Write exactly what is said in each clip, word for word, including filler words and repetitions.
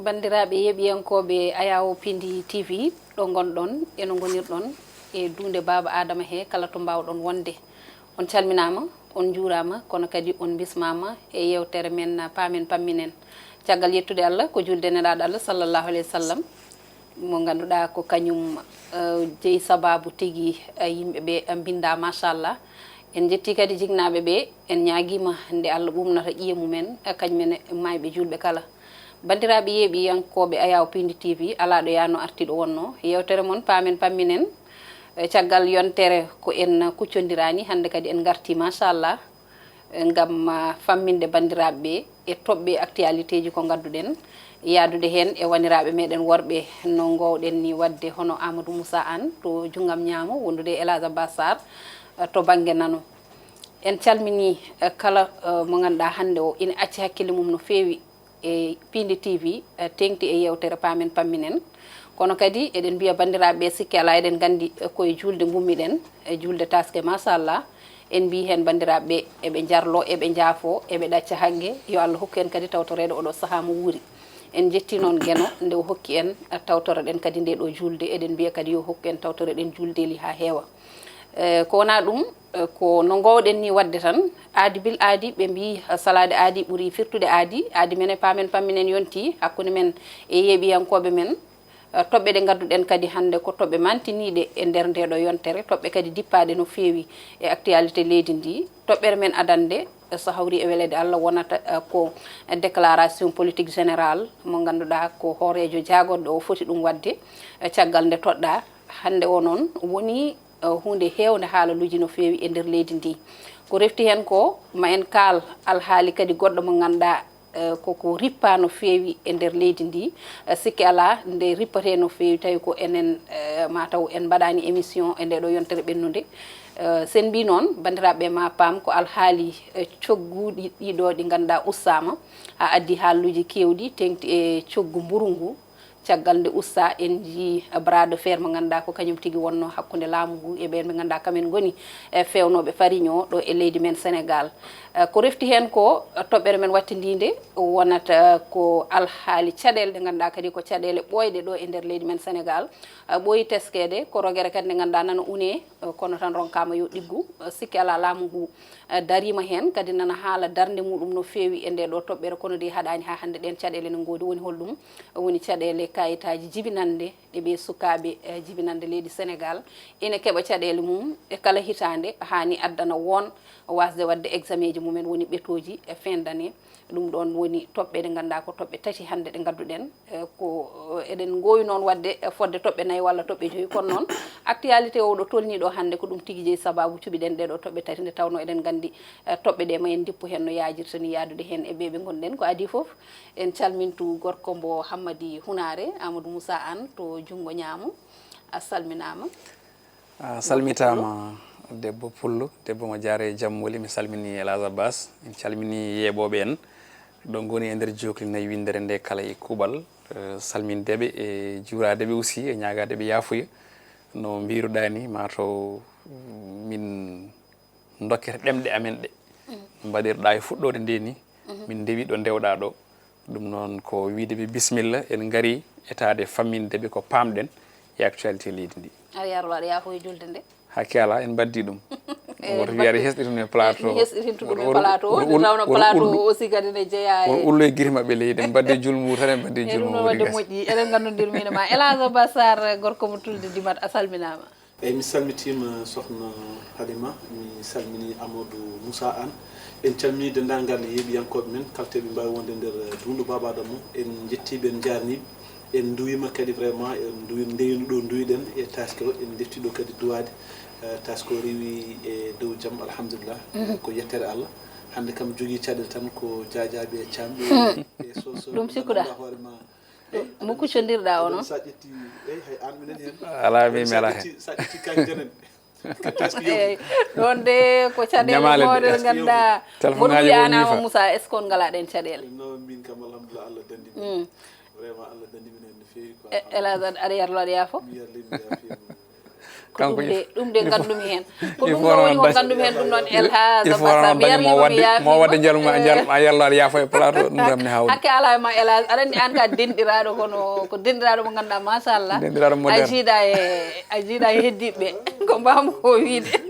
Banndiraaɓe yeeɓiyankooɓe Ayaawo Pindi T V, ɗo ngonɗon e no ngonirɗon e duunde Baaba Aadama he kala to mbaawɗon wonde. On calminaama, on njuuraama, kono kadi on mbismaama e yeewtere men Paamen Pamminen. Caggal yettude Allah, ko juulde Nelaaɗo Allah sallallahu alayhi wa sallam, mo ngannduɗaa ko kañum, eh, jeyi sabaabu tigi, eh, yimɓe ɓe, eh, mbinnda machallah. En njetti kadi jiknaaɓe ɓe, en ñaagiima nde Allah ɓuuɓnata ƴiye mumen, eh, kañumen e maayɓe juulɓe kala. Banndiraaɓe yeeɓiyankooɓe Ayaawo Pindi T V, alaa ɗo yaano arti ɗo wonno. Yeewtere mon Paamen Pamminen, eh, caggal yontere ko en kuccondiraani, hannde kadi en ngarti machallah. Ngam, ah, famminde banndiraaɓe ɓe e toɓɓe actualité ji ko ngadduɗen, yaadude heen e waniraaɓe meɗen worɓe no ngoowɗen ni waɗde hono Amadou Moussa Anne to junngam ñaamo, wondude e El Hadj Abbas Sarr, ah, to bannge nano. En calminii, eh, kala, eh, mo ngannduɗaa hannde o ina acci hakkille mum no feewi e Pindi T V, eh, teeŋti e yeewtere Paamen Pamminen. Kono kadi eɗen mbiya banndiraaɓe ɓe, sikke alaa eɗen nganndi, eh, koye juulde ngummiɗen, e juulde taaske machallah. En mbii heen banndiraaɓe ɓe eɓe njarlo, eɓe njaafo, eɓe ɗacca hagge. Yo Allah hokku en kadi tawtoreede oɗo sahaa mo wuuri. En njetti noon Geno nde o hokki en, eh, tawtoreɗen kadi nde ɗo juulde. Eɗen mbiya kadi yo hokku en tawtoreɗen juuldeeli haa heewa. Eh, ko wonaa ɗum, eh, ko no ngoowɗen ni waɗde tan, aadi bil aadi, ɓe mbii, eh, salaade aadi ɓuri firtude aadi. Aadi men e Paamen Pamminen yonti hakkunde men e yeeɓiyankooɓe men. Eh, toɓɓe ɗe ngadduɗen kadi hannde ko toɓɓe mantiniiɗe e nder nde ɗo yontere, toɓɓe kadi dippaaɗe no feewi e actualité leydi ndi. Toɓɓere men adannde, eh, so hawri e weleede Allah wonata, eh, ko déclaration politique générale mo ngannduɗaa ko hooreejo jaagorɗo o foti ɗum waɗde, eh, caggal nde toɗɗaa. Hannde o noon woni eh, huunde heewnde haalaluuji no feewi e nder leydi ndi. Ko refti heen ko, ma en kaal alhaali kadi goɗɗo mo ngannduɗaa, eh, koko rippa no feewi e nder leydi ndi. Eh, sikke alaa nde rippatee no feewi tawi ko enen, eh, ma taw en mbaɗaani émission e nde ɗo yontere ɓennunde. Eh, sen mbii noon, banndiraaɓe ma paam ko alhaali, eh, coggu ɗi-, ɗiɗo ɗi ngannduɗaa ustaama, haa addi haalaluuji keewɗi teeŋti e coggu mburu ngu. Caggal nde usta, en njii bras de fer mo ngannduɗaa ko kañum tigi wonno hakkunde laamu ngu e ɓeen ɓe ngannduɗaa kamen ngoni, eh, feewnooɓe fariño ɗo e leydi men Senegaal. Eh, ko refti heen ko, eh, toɓɓere men wattindiinde wonata ko alhaali caɗeele ɗe ngannduɗaa kadi ko caɗeele ɓooyɗe ɗo e nder leydi men Senegaal. Eh, ɓooyi teskeede, ko rogere kadi nde ngannduɗaa nana unee, eh, kono tan ronkaama yo ɗiggu. Eh, sikke alaa laamu ngu, eh, dariima heen, kadi nana haala darnde muɗum no feewi e nde ɗo toɓɓere, kono de haɗaani haa hannde ɗeen caɗeele ne ngoodi. Woni holɗum? Woni caɗeele kayitaaji jibinannde ɗe ɓee sukaaɓe, eh, jibinannde leydi Senegaal ina keɓa caɗeele mum e kala hitaande, haani addana won waasde waɗde examen ji mumen, woni ɓetooji e fin d'année. Ɗum ɗoon woni toɓɓe ɗe ngannduɗaa ko toɓɓe tati hannde ɗe ngadduɗen. Eh, ko, eh, eɗen ngoowi noon waɗde, eh, fodde toɓɓe nayi walla toɓɓe joyi. Kono noon, actualité o ɗo tolnii ɗo hannde ko ɗum tigi jeyi sabaabu cuɓiɗen ɗee ɗo toɓɓe tati, nde tawnoo eɗen nganndi, eh, toɓɓe ɗe ma en ndippu heen no yaajirta ni yaadude heen e ɓe ɓe ngonɗen. Ko adii fof, en calmintu gorko mbo Hammadi Hunaare, Amadou Moussa Anne to junngo ñaamo. A salminaama. A salmitaama, debbo Pullo, debbo mo jaare e jam woli. Mi salmini El Hadj Abbas, en calmini yeeɓooɓe en, ɗo ngoni e nder jookli nayi winndere nde kala e kuuɓal, eh, salmindeɓe e juuradeɓe aussi, e ñaagadeɓe yaafuya. No mbiruɗaa ni, ma taw, mm, min dokkere ɗemɗe amen ɗe. Mm. Mbaɗirɗaa e fuɗɗoode nde ni, mhm, min ndewi ɗo ndewɗaa ɗo. Ɗum noon ko wiide ɓe bismilla, en ngari etaade famminde ɓe ko paamɗen e actualité leydi ndi. Aɗa yaarlo, aɗa yaafo e julde nde? Hakke alaa, en mbaɗdi ɗum. Eh, woto en wiyaade mbaɗdi. Hesɗitun e plateau. Mi hesɗitintu ɗum e plateau, nde tawnoo plateau o aussi kadi ne jeyaa e woto ullo e gite maɓɓe leydi, en mbaɗdi julmuuru tan, en mbaɗdi julmuuru. E ɗum noon waɗde gasii. Moƴƴi, eɗen nganndondiri miin e ma. El Hadj Abbas Sarr, gorko mo Tulde Dimat, a salminaama. Eeyi, mi salmitiima, Sokhna Halima, mi salminii Amadou Moussa Anne. En calminii denndaangal yeeɓiyankooɓe men, kala to ɓe mbaawi wonde nder, eh, duundu Baaba Adama. En njettii ɓe, en njaarnii ɓe. En nduwiima kadi vraiment, en nduwi-, ndewino ɗo nduwiɗen e taaske o, en ndetti ɗo kadi duwaade. Eh, taaske o rewi e dow jam, alhamdulillah. Mhm. Ko yettere Allah. Hannde kam jogii caɗeele tan ko jaajaaɓe e caamɓe, mhm, e soso. Ɗum sikkuɗaa? Hoore ma. Mo kuccondirɗaa o noon? Sa ƴetti, eyi, hay aan minen heen. Alaa, mi melaa heen. Sa ƴetti, sa ƴetti kaalis janen. Ko taski yewti. Eyi, ɗoon de ko caɗeele mawɗe ɗe ngannduɗaa. Téléphone ŋaaji o wiyaani ñiifa. Awa Moussa, est-ce que on ngalaa ɗeen caɗeele? Non, min kam, alhamdulillah, Allah danndi min. Mm. Vraiment, Allah danndi min heen no feewi quoi. E, El Hadj, aɗa yarlo, aɗa yaafo? Mi yarli, mi yaafi. Ko ɗum de, ɗum de ngandumi heen. Ko ɗum ɗo woni ko ngandumi heen, ɗum noon Elhadj Abbas Sall. Mi yarlima, mi yaafiima. Mo waɗde njalma, njalma, a yallo, aɗa yaafo e plateau, ɗum kam ne hawni. Hakke alaa e ma Elhadj, aɗa anndi aan ka denɗiraaɗo, kono ko denɗiraaɗo mo ngannduɗaa, machallah. Denɗiraaɗo moderne. A jiida e, a jiida e heddiiɓe ɓe. Ko mbaamu ko wiide.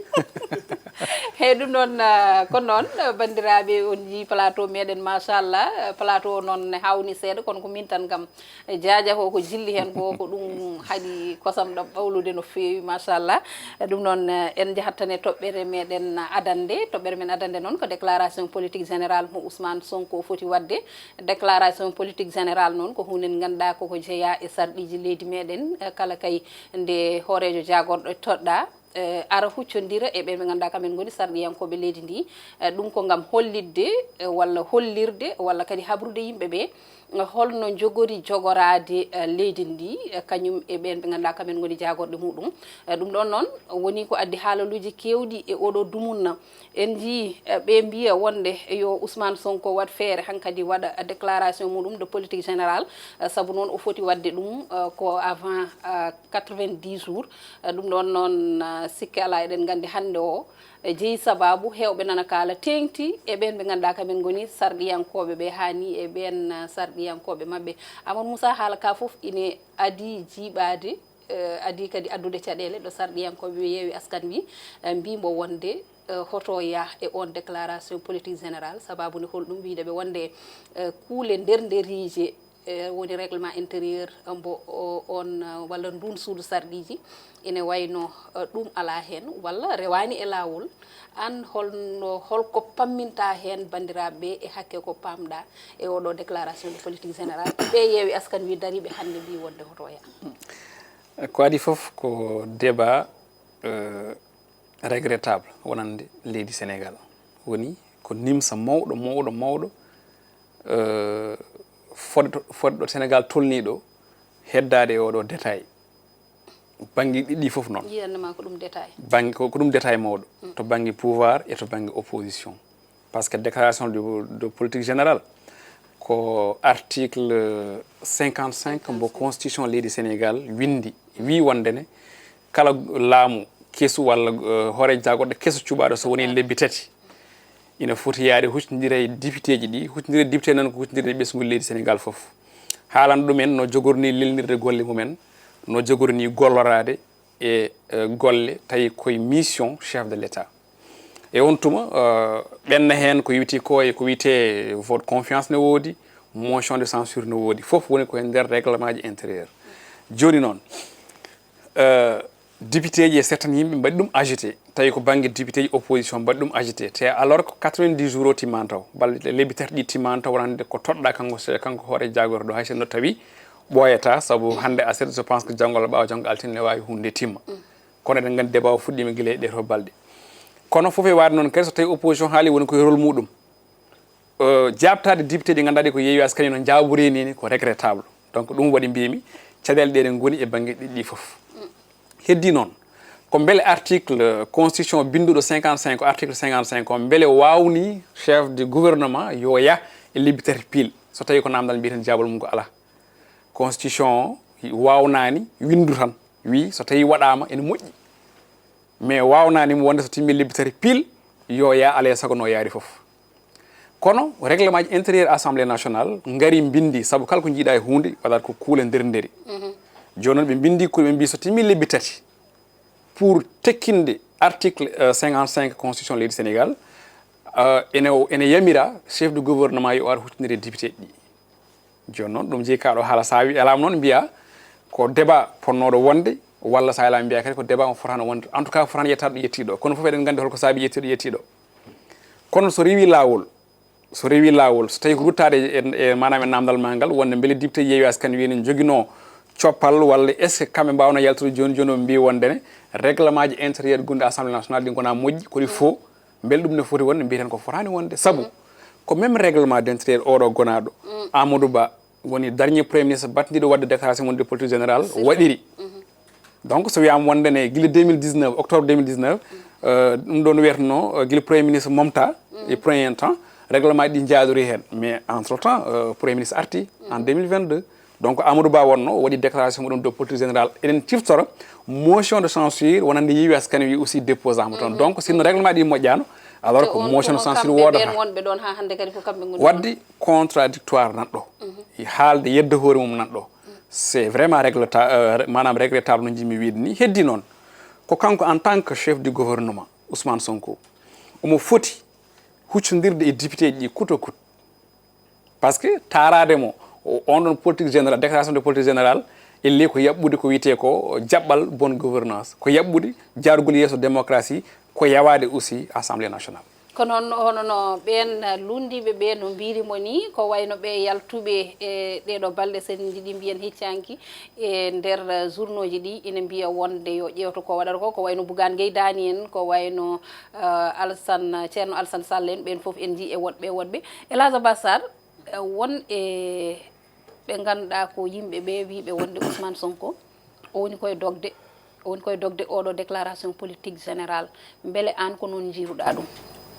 Hey, ɗum noon, ah, ko noon, banndiraaɓe, on njii plateau meɗen, machallah. Plateau o noon ne hawni seeɗa, kono ko min tan kam. E Jaaja ko, ko jilli heen ko, ko ɗum haɗi kosam ɗam ɓawlude no feewi, machallah. E ɗum noon, eh, en njahat tan e toɓɓere meɗen adannde. Toɓɓere men adannde noon ko déclaration politique générale mo Ousmane Sonko foti waɗde. Déclaration politique générale noon ko huunde nde ngannduɗaa koko jeyaa e sarɗiiji leydi meɗen, eh, kala kay nde hooreejo jaagorɗo toɗɗaa, eh, ara huccondira e ɓe ɓe ngannduɗaa kamen ngoni sarɗiyankooɓe leydi ndi. Eh, ɗum ko ngam hollitde, eh, walla hollirde, walla kadi habrude yimɓe ɓe, eh, holno njogori jogoraade, eh, leydi ndi, eh, kañum e ɓeen ɓe ngannduɗaa kamen ngoni jaagorɗe muɗum. Eh, ɗum ɗoon noon woni ko addi haalaluuji keewɗi e oɗo dumunna. En njii, eh, ɓe mbiya wonde yo Ousmane Sonko waɗ feere hankadi waɗa déclaration muɗum de politique générale, eh, sabu noon o foti waɗde ɗum, eh, ko avant, eh, quatre-vingt-dix jours. Eh, ɗum ɗoon noon, eh, sikke alaa, eɗen nganndi hannde o, eh, jeyi sabaabu heewɓe nana kaala teeŋti e ɓeen ɓe ngannduɗaa kamen ngoni sarɗiyankooɓe ɓe, haa ni e ɓeen, eh, sarɗiyankooɓe maɓɓe. Amadou Moussa, haala ka fof ine adii jiiɓaade, eh, adii kadi addude caɗeele ɗo sarɗiyankooɓe ɓe Yewwi Askan Wi, eh, mbii mbo wonde, eh, hoto yah e oon déclaration politique générale. Sabaabu ne hol ɗum? Wiide ɓe wonde, eh, kuule nder nderiije e woni règlement intérieur, eh, mbo o-, on, eh, walla ndun suudu sarɗiiji ene wayno, eh, ɗum alaa heen walla rewaani e laawol. Aan holno, holko pamminta heen banndiraaɓe ɓe e hakke ko paamɗa e oɗo déclaration de politique générale ɓe Yewwi Askan Wi dariiɓe hannde mbii wonde hoto yah? Ko adii fof ko débat, eh, regrettable wonande leydi Sénégal. Woni ko nimsa mawɗo, mawɗo, mawɗo, eh, fodde to, fodde ɗo Sénégal tolnii ɗo, heddaade e oɗo détail. Bannge ɗiɗi fof noon. Yiyanma ko ɗum détail. Bannge, ko, ko ɗum détail mawɗo. To bannge pouvoir e to bannge opposition. Par ce que déclaration de, de politique générale, ko article cinquante-cinq mbo constitution leydi Sénégal winndi, wii wonde ne kala laamu kesu walla, eh, hoore jaagorɗo keso cuɓaaɗo so woni lebbi tati, ina foti yaade huccondira e député ji ɗi, huccondira e député noon ko huccondira e ɓesngu leydi Sénégal fof. Haalana ɗumen no jogorni lelnirde golle mumen, no jogorni golloraade e, eh, golle tawi koye mission chef de l'État. E on tuma, eh, ɓenna heen ko wiyetee ko e ko wiyetee vote confiance ne woodi, motion de censure ne woodi, fof woni ko e nder règlement ji intérieur. Jooni noon, eh, député ji e certains yimɓe mbaɗi ɗum agité, tawi ko bannge député ji opposition mbaɗi ɗum agité, te alors que quatre-vingt-dix jours o timmaani taw, walla lebbi tati ɗi timmaani taw, wonande ko toɗɗaa kanko, kanko hoore jaagorɗo, hay sinno tawi ɓooyataa, sabu hannde aset, je pense que janngo walla ɓaawo janngo altine ne waawi huunde timma. Kono eɗen nganndi débat o fuɗɗiima gila e ɗee to balɗe. Kono fof e waade noon kadi, so tawi opposition haali, woni koye rôle muɗum. Eh, jaabtaade député ji ngannduɗaa ɗi ko Yewwi Askan Wi no njaaborii ni, ko regrettable. Donc ɗum waɗi mbiymi caɗeele ɗe ne ngoni e bannge ɗiɗi ɗi fof. Heddii noon ko mbele article, eh, constitution binnduɗo cinquante-cinq, article cinquante-cinq o, mbele waawnii chef du gouvernement yo yah e lebbi tati pile, so tawi ko naamndal mbiyeten jaabol mum ko alaa. Constitution o waawnaani winndu tan, wii so tawi waɗaama ene moƴƴi. Mais waawnaani mo wonde so timmi lebbi tati pile, yo yah, alaa e sago no yaari fof. Kono règlement ji intérieur Assemblée nationale ngari mbinndi, sabu kala ko njiiɗaa e huunde, waɗata ko kuule nder nderi. Jooni noon ɓe mbinndi kuule, ɓe mbii so timmi lebbi tati, pour tekkinde article, euh, cinquante-cinq constitution leydi Sénégal, euh, ene, ene yamira chef de gouvernement yo ar huccondire e député ɗi. Jooni noon, ɗum jeyi kaaɗo haala, so a wi-, alaama noon mbiya ko débat potnooɗo wonde, walla so a alaama mbiya kadi ko débat mo fotaano wonde. En tout cas, fotaano yettaade ɗo yettii ɗo. Kono fof eɗen nganndi holko saabi yettii ɗo yettii ɗo. Kono so rewi laawol, so rewi laawol, so tawi ko ruttaade e, e, maanaam e naamndal maa ngal, wonde mbele député Yewwi Askan Wi ne njoginoo coppal, walla est-ce que kamɓe mbaawno yaltude jooni jooni, o mbi wonde ne règlement ji intérieur gonɗi Assemblée nationale ɗi ngonaa moƴƴi, ko ɗi faux, mbele ɗum ne foti wonde, mbiyeten ko fotaani wonde. Sabu ko même règlement d'intérieur oɗo gonaaɗo, Amadou Ba, woni dernier premier ministre battindiiɗo waɗde déclaration mum de politique générale, waɗiri. Donc, so wiyaama wonde ne gila deux mille dix-neuf, octobre deux mille dix-neuf, euh, ɗum ɗoon wiyatnoo, euh, gila premier ministre momta e premier temps, règlement ɗi njaadorii heen. Mais entre-temps, euh, premier ministre arti en deux mille vingt-deux. Donc Amadou Ba wonno o waɗi déclaration muɗum de politique générale, eɗen ciftora motion de censure wonande Yewwi Askan Wi aussi déposé mo toon. Donc sinno règlement ɗi moƴƴano, alors ko motion de censure wodata. Wonɓe ɗon ha hannde kadi ko kamɓe ngoni. Wadde contradictoire nan ɗo, haalde yedde hoore mum nan ɗo. C'est vraiment regrettable, manam regrettable no jimmi wiide ni. Heddi noon ko kanko en tant que chef du gouvernement, Ousmane Sonko, omo foti huccodirde e député ji ɗi coûte que coûte. Parce que taaraade mo on ɗon politique générale, déclaration de politique générale, elli ko yaɓɓude ko wiyetee ko jaɓɓal bonne gouvernance, ko yaɓɓude jaargol yeeso démocratie, ko yawaade aussi assemblée nationale. Ko noon, hono no ɓeen lunndiiɓe ɓee no mbiyri mo nii, ko wayno ɓee yaltuɓe e ɗeeɗoo balɗe, sen njiɗi mbiyen hiccaanki e nder journaux ji ɗi ina mbiya wonde yo ƴeewtu ko waɗata ko, ko wayno Bougane Gueye Dany en, ko wayno Alassane, Ceerno Alassane Sall en, ɓeen fof en njii e woɗɓe e woɗɓe. El Hadj Abass Sarr, won e ɓe ngannduɗaa ko yimɓe ɓe wiyɓe wonde Ousmane Sonko o woni koye dogde, o woni koye dogde oɗo déclaration politique générale. Mbele aan ko noon njiiruɗaa ɗum?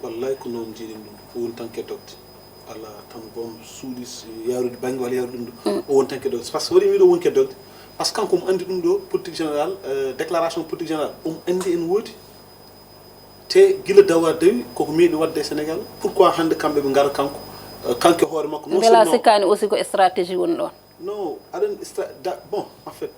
Wallay ko noon njiirin ɗum, o woni tan ke dogde. Ala tan boom suuɗi yaarude bannge walla yaarude ɗum ɗo, o woni tan ke dogde. Parce que waɗi miɗo woni ke dogde, parce que kanko omo anndi ɗum ɗo politique générale, déclaration politique générale omo anndi en woodi. Te gila dawa dawi koko meeɗi waɗde e Sénégal, pourquoi hannde kamɓe ɓe ngara kanko, kanko e hoore makko? Non seulement sikkaani aussi ko stratégie woni ɗon? Non, aɗen bon, en fait,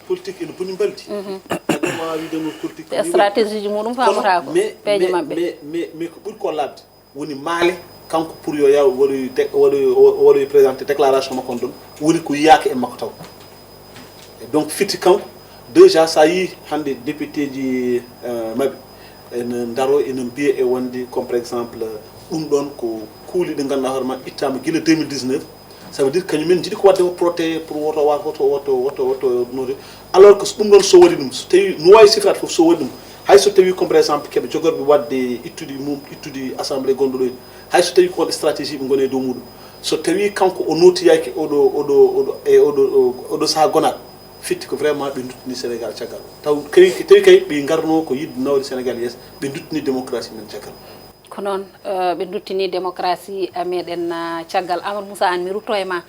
politique ene boni mbaldi. Aɗa waawi wiide noon politique stratégie ji muɗum faamataako peeje maɓɓe. Mais ko ɓuri ko labde woni maale kanko pour yo yaw waɗoy waɗoy présenté déclaration makko on ɗon, woni ko yiyaaka e makko taw. Donc fitti kanko déjà, sa yii hannde député ji maɓɓe ene ndaro ene mbiya e wonde comme par exemple ɗum ɗon ko kuuli ɗi ngannduɗaa hoore ma ittaama gila deux mille dix-neuf. Ça veut dire kañum en njiɗi ko waɗde mo proté pour woto wa woto woto woto woto note. Alors que so ɗum ɗon so waɗi ɗum, so tawi no wawi sifraade fof so waɗi ɗum, hay so tawi comme par exemple keɓe jogorɓe waɗde ittude mum ittude assemblée gonɗo ɗo, hay so tawi ko won stratégie ɓe ngoni e dow muɗum, so tawi kanko o notiyaaki oɗo oɗo oɗo e oɗo oɗo saha gonaɗo, fitti ko vraiment ɓe duttini Sénégal caggal. Taw tawi tawi kay ɓe ngarno ko yidde nawde Sénégal yeeso, ɓe duttini démocratie men caggal. Ko noon ɓe duttini démocratie meɗen caggal. Amadou Moussa Anne, mi rutto e ma.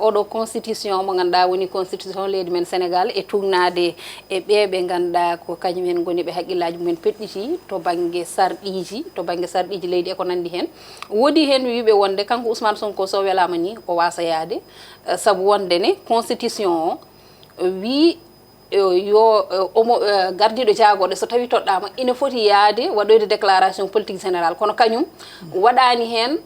Oɗo constitution mo ngannduɗaa woni constitution leydi men Sénégal e tuugnaade e ɓe ɓe ngannduɗaa ko kañum en ngoni ɓe haqqillaaji mumen peɗɗiti to bannge sarɗiiji, to bannge sarɗiiji leydi e ko nanndi heen. Woodi heen wiiɓe wonde kanko Ousmane Sonko so welaama ni o waasa yaade, sabu wonde ne constitution o wii yo omo gardiiɗo jaagorɗe so tawi toɗɗaama ina foti yaade waɗoyde déclaration politique générale, kono kañum waɗaani heen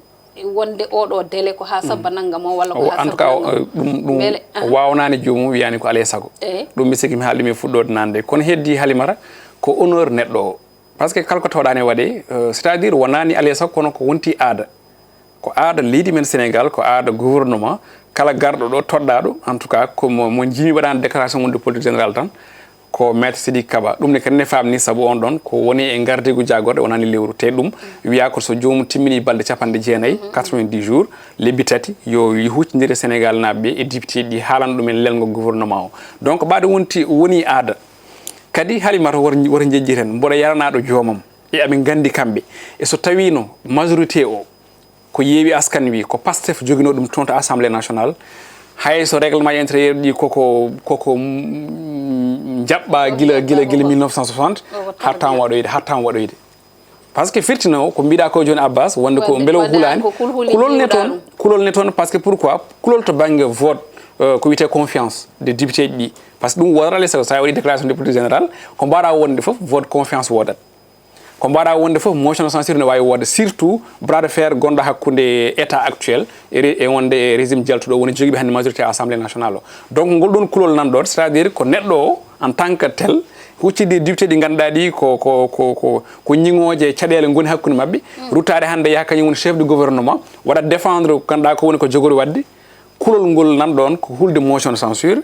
wonde oɗo délai ko haa sabba nannga mo walla ko haa en tout cas ɗum ɗum o waawnaani joomum, wiyaani ko alay sago. Ɗum mi sikki mi haalɗi mi fuɗɗoode nande, kono heddi Halimata ko honneur neɗɗo o. Parce que kala ko tawɗaani waɗe, c'est à dire wonaani alay sago kono ko wonti aada. Ko aada leydi men Sénégal, ko aada gouvernement, kala garɗo ɗo toɗɗaaɗo en tout cas ko mo mo jimi waɗaani déclaration mum de politique générale tan, ko maître Sidiki Kaba. Ɗum ne kadi ne faamni sabu on ɗon ko woni e ngardiigu jaagorɗe wonaani lewru, te ɗum wiyaa ko so joomum timmini balɗe capanɗe jeenayi, quatre-vingt-dix jours, lebbi tati, yo huccondire Sénégal naaɓe ɓe e député ɗi haalana ɗumen lelngo gouvernement o. Donc ɓaade wonti woni aada. Kadi Halimata woto woto jejjiten mboɗo yaranaaɗo joomam e amin nganndi kamɓe, e so tawiino majorité o ko Yewwi Askan Wi, ko Pastef joginoo ɗum toon to Assemblée Nationale, hay so règlement intérieur ɗi koko koko jaɓɓaa gila gila gila mille neuf cent soixante, hattan waɗoyde, hattan waɗoyde. Parce que firtino ko mbiɗa ko jooni Abbas wonde ko mbele o hulaani kulol ne toon, kulol ne toon. Parce que pourquoi kulol to bannge vote ko wiyetee confiance de député ji ɗi? Parce que ɗum wodata alay sago so a waɗi déclaration de politique générale, ko mbaɗa wonde fof vote confiance wodat. Ko mbaɗa wonde fof motion de censure ne wawi wodde, surtout bras de fer gonɗo hakkude état actuel e wonde e régime jaltuɗo woni jogiiɓe hannde majorité assemblée nationale o. Donc ngol ɗon kulol nan ɗon, c'est à dire ko neɗɗo o en tant que tel huccidi député ɗi ngannduɗaa ɗi ko ko ko ko ko ñiŋooje caɗeele ngoni hakkunde maɓɓe, ruttaade hannde yaha kañum woni chef de gouvernement waɗa défendre ko ngannduɗaa ko woni ko jogori waɗde. Kulol ngol nan ɗon ko hulde motion de censure,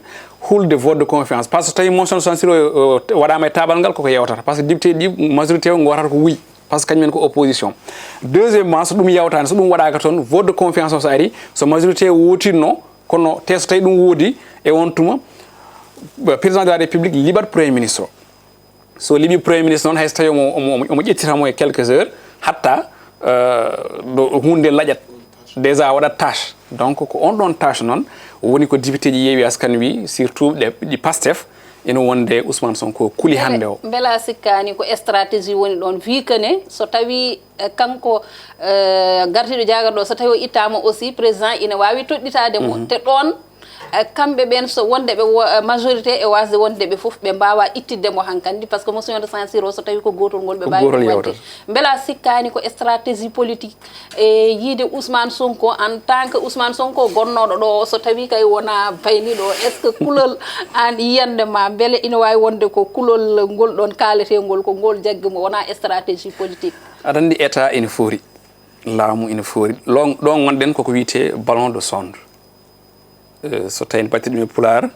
hulde vote de confiance. Parce que so tawi motion de censure o waɗama e tabal ngal koko yewtata, parce que député ɗi majorité o ngotata ko oui, parce que kañumen ko opposition. Deuxièmement, so ɗum yawtani, so ɗum waɗaka toon, vote de confiance o so ari, so majorité o wotinno, kono te so tawi ɗum woodi e on tuma, président de la république liɓat premier ministre o. So liɓi premier ministre noon, hay so tawi omo omo omo ƴettita mo e quelques heures, hatta ɗo hunde laƴat déjà, waɗat tâche. Donc ko on ɗon tâche noon woni ko député ji Yewwi Askan Wi, surtout ɗe ɗi Pastef, ina wonde Ousmane Sonko kuli hannde o. Mbela sikkaani ko stratégie woni ɗoon, vu que ne so tawi eh, kanko eh, gardiiɗo jaagarɗo, so tawi o ittaama aussi, président ina waawi toɗɗitaade mo. Te ɗoon eh, kamɓe ɓeen, so wonde ɓe wo- eh, majorité e waasde wonde ɓe fof, ɓe mbaawaa ittitde mo hankandi, par ce que motion de censure o, so tawi ko gootol ngol ɓe Ko mbaawi gootol ɗum waɗde. Yewtata. Mbela sikkaani ko stratégie politique e yiide Ousmane Sonko, en tant que Ousmane Sonko gonnooɗo ɗo o, so tawi kay wona bayniiɗo o, est ce que kulol an yiyande ma, mbele ina waawi wonde ko kulol ngol ɗon kaaleteengol, ko ngol jaggi mo, wona stratégie politique? Aɗa anndi état ina foori, laamu ina foori. Ɗo, ɗo ngonɗen koko wiyetee ballon de sonde. Eh, so tawi en ɓatti ɗum e pulaar,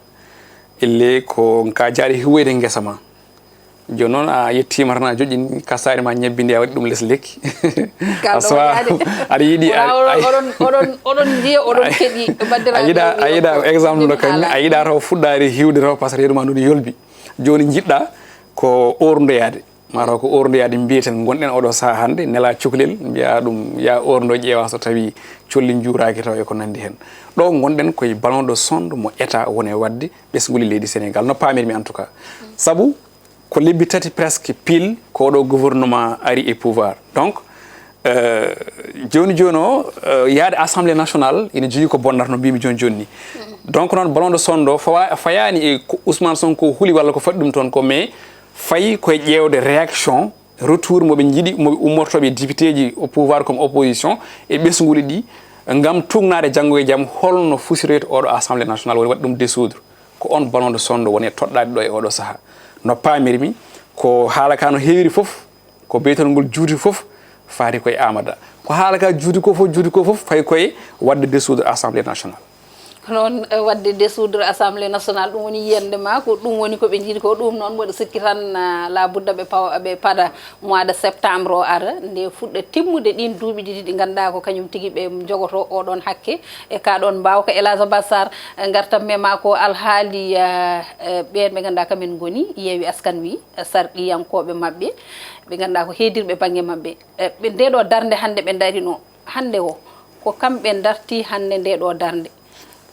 elle ko ka jaaɗi hiwoyde ngesa ma. Jooni noon a yettiima tan, a joƴƴini kasaari ma ñebbi ndi, a waɗi ɗum les lekki. Kalɗo a sowa waɗaade. Aɗa yiɗi a- Wala oɗon, a- oɗon, oɗon, oɗon njiya, oɗon keɗi, a bandiraɓe yiɗa a yiɗa ko exemple no kammi, a yiɗa taw fuɗɗaari hiwde taw, par ce que reedu ma ndu ne yolbi. Jooni njiɗɗa ko orndoyaade, mataw ko orndoyaade mbiyeten ngonɗen oɗo saha hannde, nela cukalel, mbiya ɗum ya orndo, ƴeewa so tawi colli njuuraaki taw e ko nanndi heen. Ɗo ngonɗen koye ballon de sonde mo état woni e waɗde ɓesnguli leydi Sénégal, no paamirmi en tout cas. Sabu ko lebbi tati presque pile ko oɗo gouvernement ari e pouvoir. Donc euh, jooni jooni o, euh, yaade assemblée nationale ina jogii ko bonnata, no mbimi jooni jooni ni. Donc noon ballon de sonde o fawa- fayaani e ko Ousmane Sonko huli walla ko faɗi ɗum toon ko, mais fayi koye ƴeewde réaction, retour moɓe njiɗi, moɓe ummortooɓe e député ji au pouvoir comme opposition e ɓesnguli ɗi, ngam tuugnaade janngo e jam holno fusirtoyta oɗo assemblée nationale, woni waɗi ɗum dissoudre. Ko on ballon de sonde woni e toɗɗaade ɗo e oɗo saha. No paamirmi, ko haala ka no heewiri fof, ko beytol ngol juuti fof, faati koye Aamada. Ko haala ka juuti ko fof, juuti ko fof, fayi koye waɗde dissoudre assemblée nationale. Ko noon, eh, waɗde dissoudre assemblée nationale, ɗum woni yiyande ma, ko ɗum woni ko ɓe njiɗi ko. Ɗum noon, mboɗo sikki tan, ah, la budda ɓe pawa- ɓe paɗa mois de septembre o ara, nde fuɗɗa timmude ɗin duuɓi ɗiɗi ɗi ngannduɗaa ko kañum tigi ɓe jogoto oɗon hakke e ka ɗon mbaawka. Elhadj Abass Sarr, eh, ngartam me ma ko alhaali, eh, eh, ɓeen ɓe ngannduɗaa kamen ngoni Yewwi Askan Wi, eh, sarɗiyankooɓe maɓɓe, ɓe ngannduɗaa ko heedirɓe bannge maɓɓe. Eh, ɓe nde ɗo darnde hannde ɓe ndarino, hannde o, ko kamɓe darti hannde nde ɗo darnde.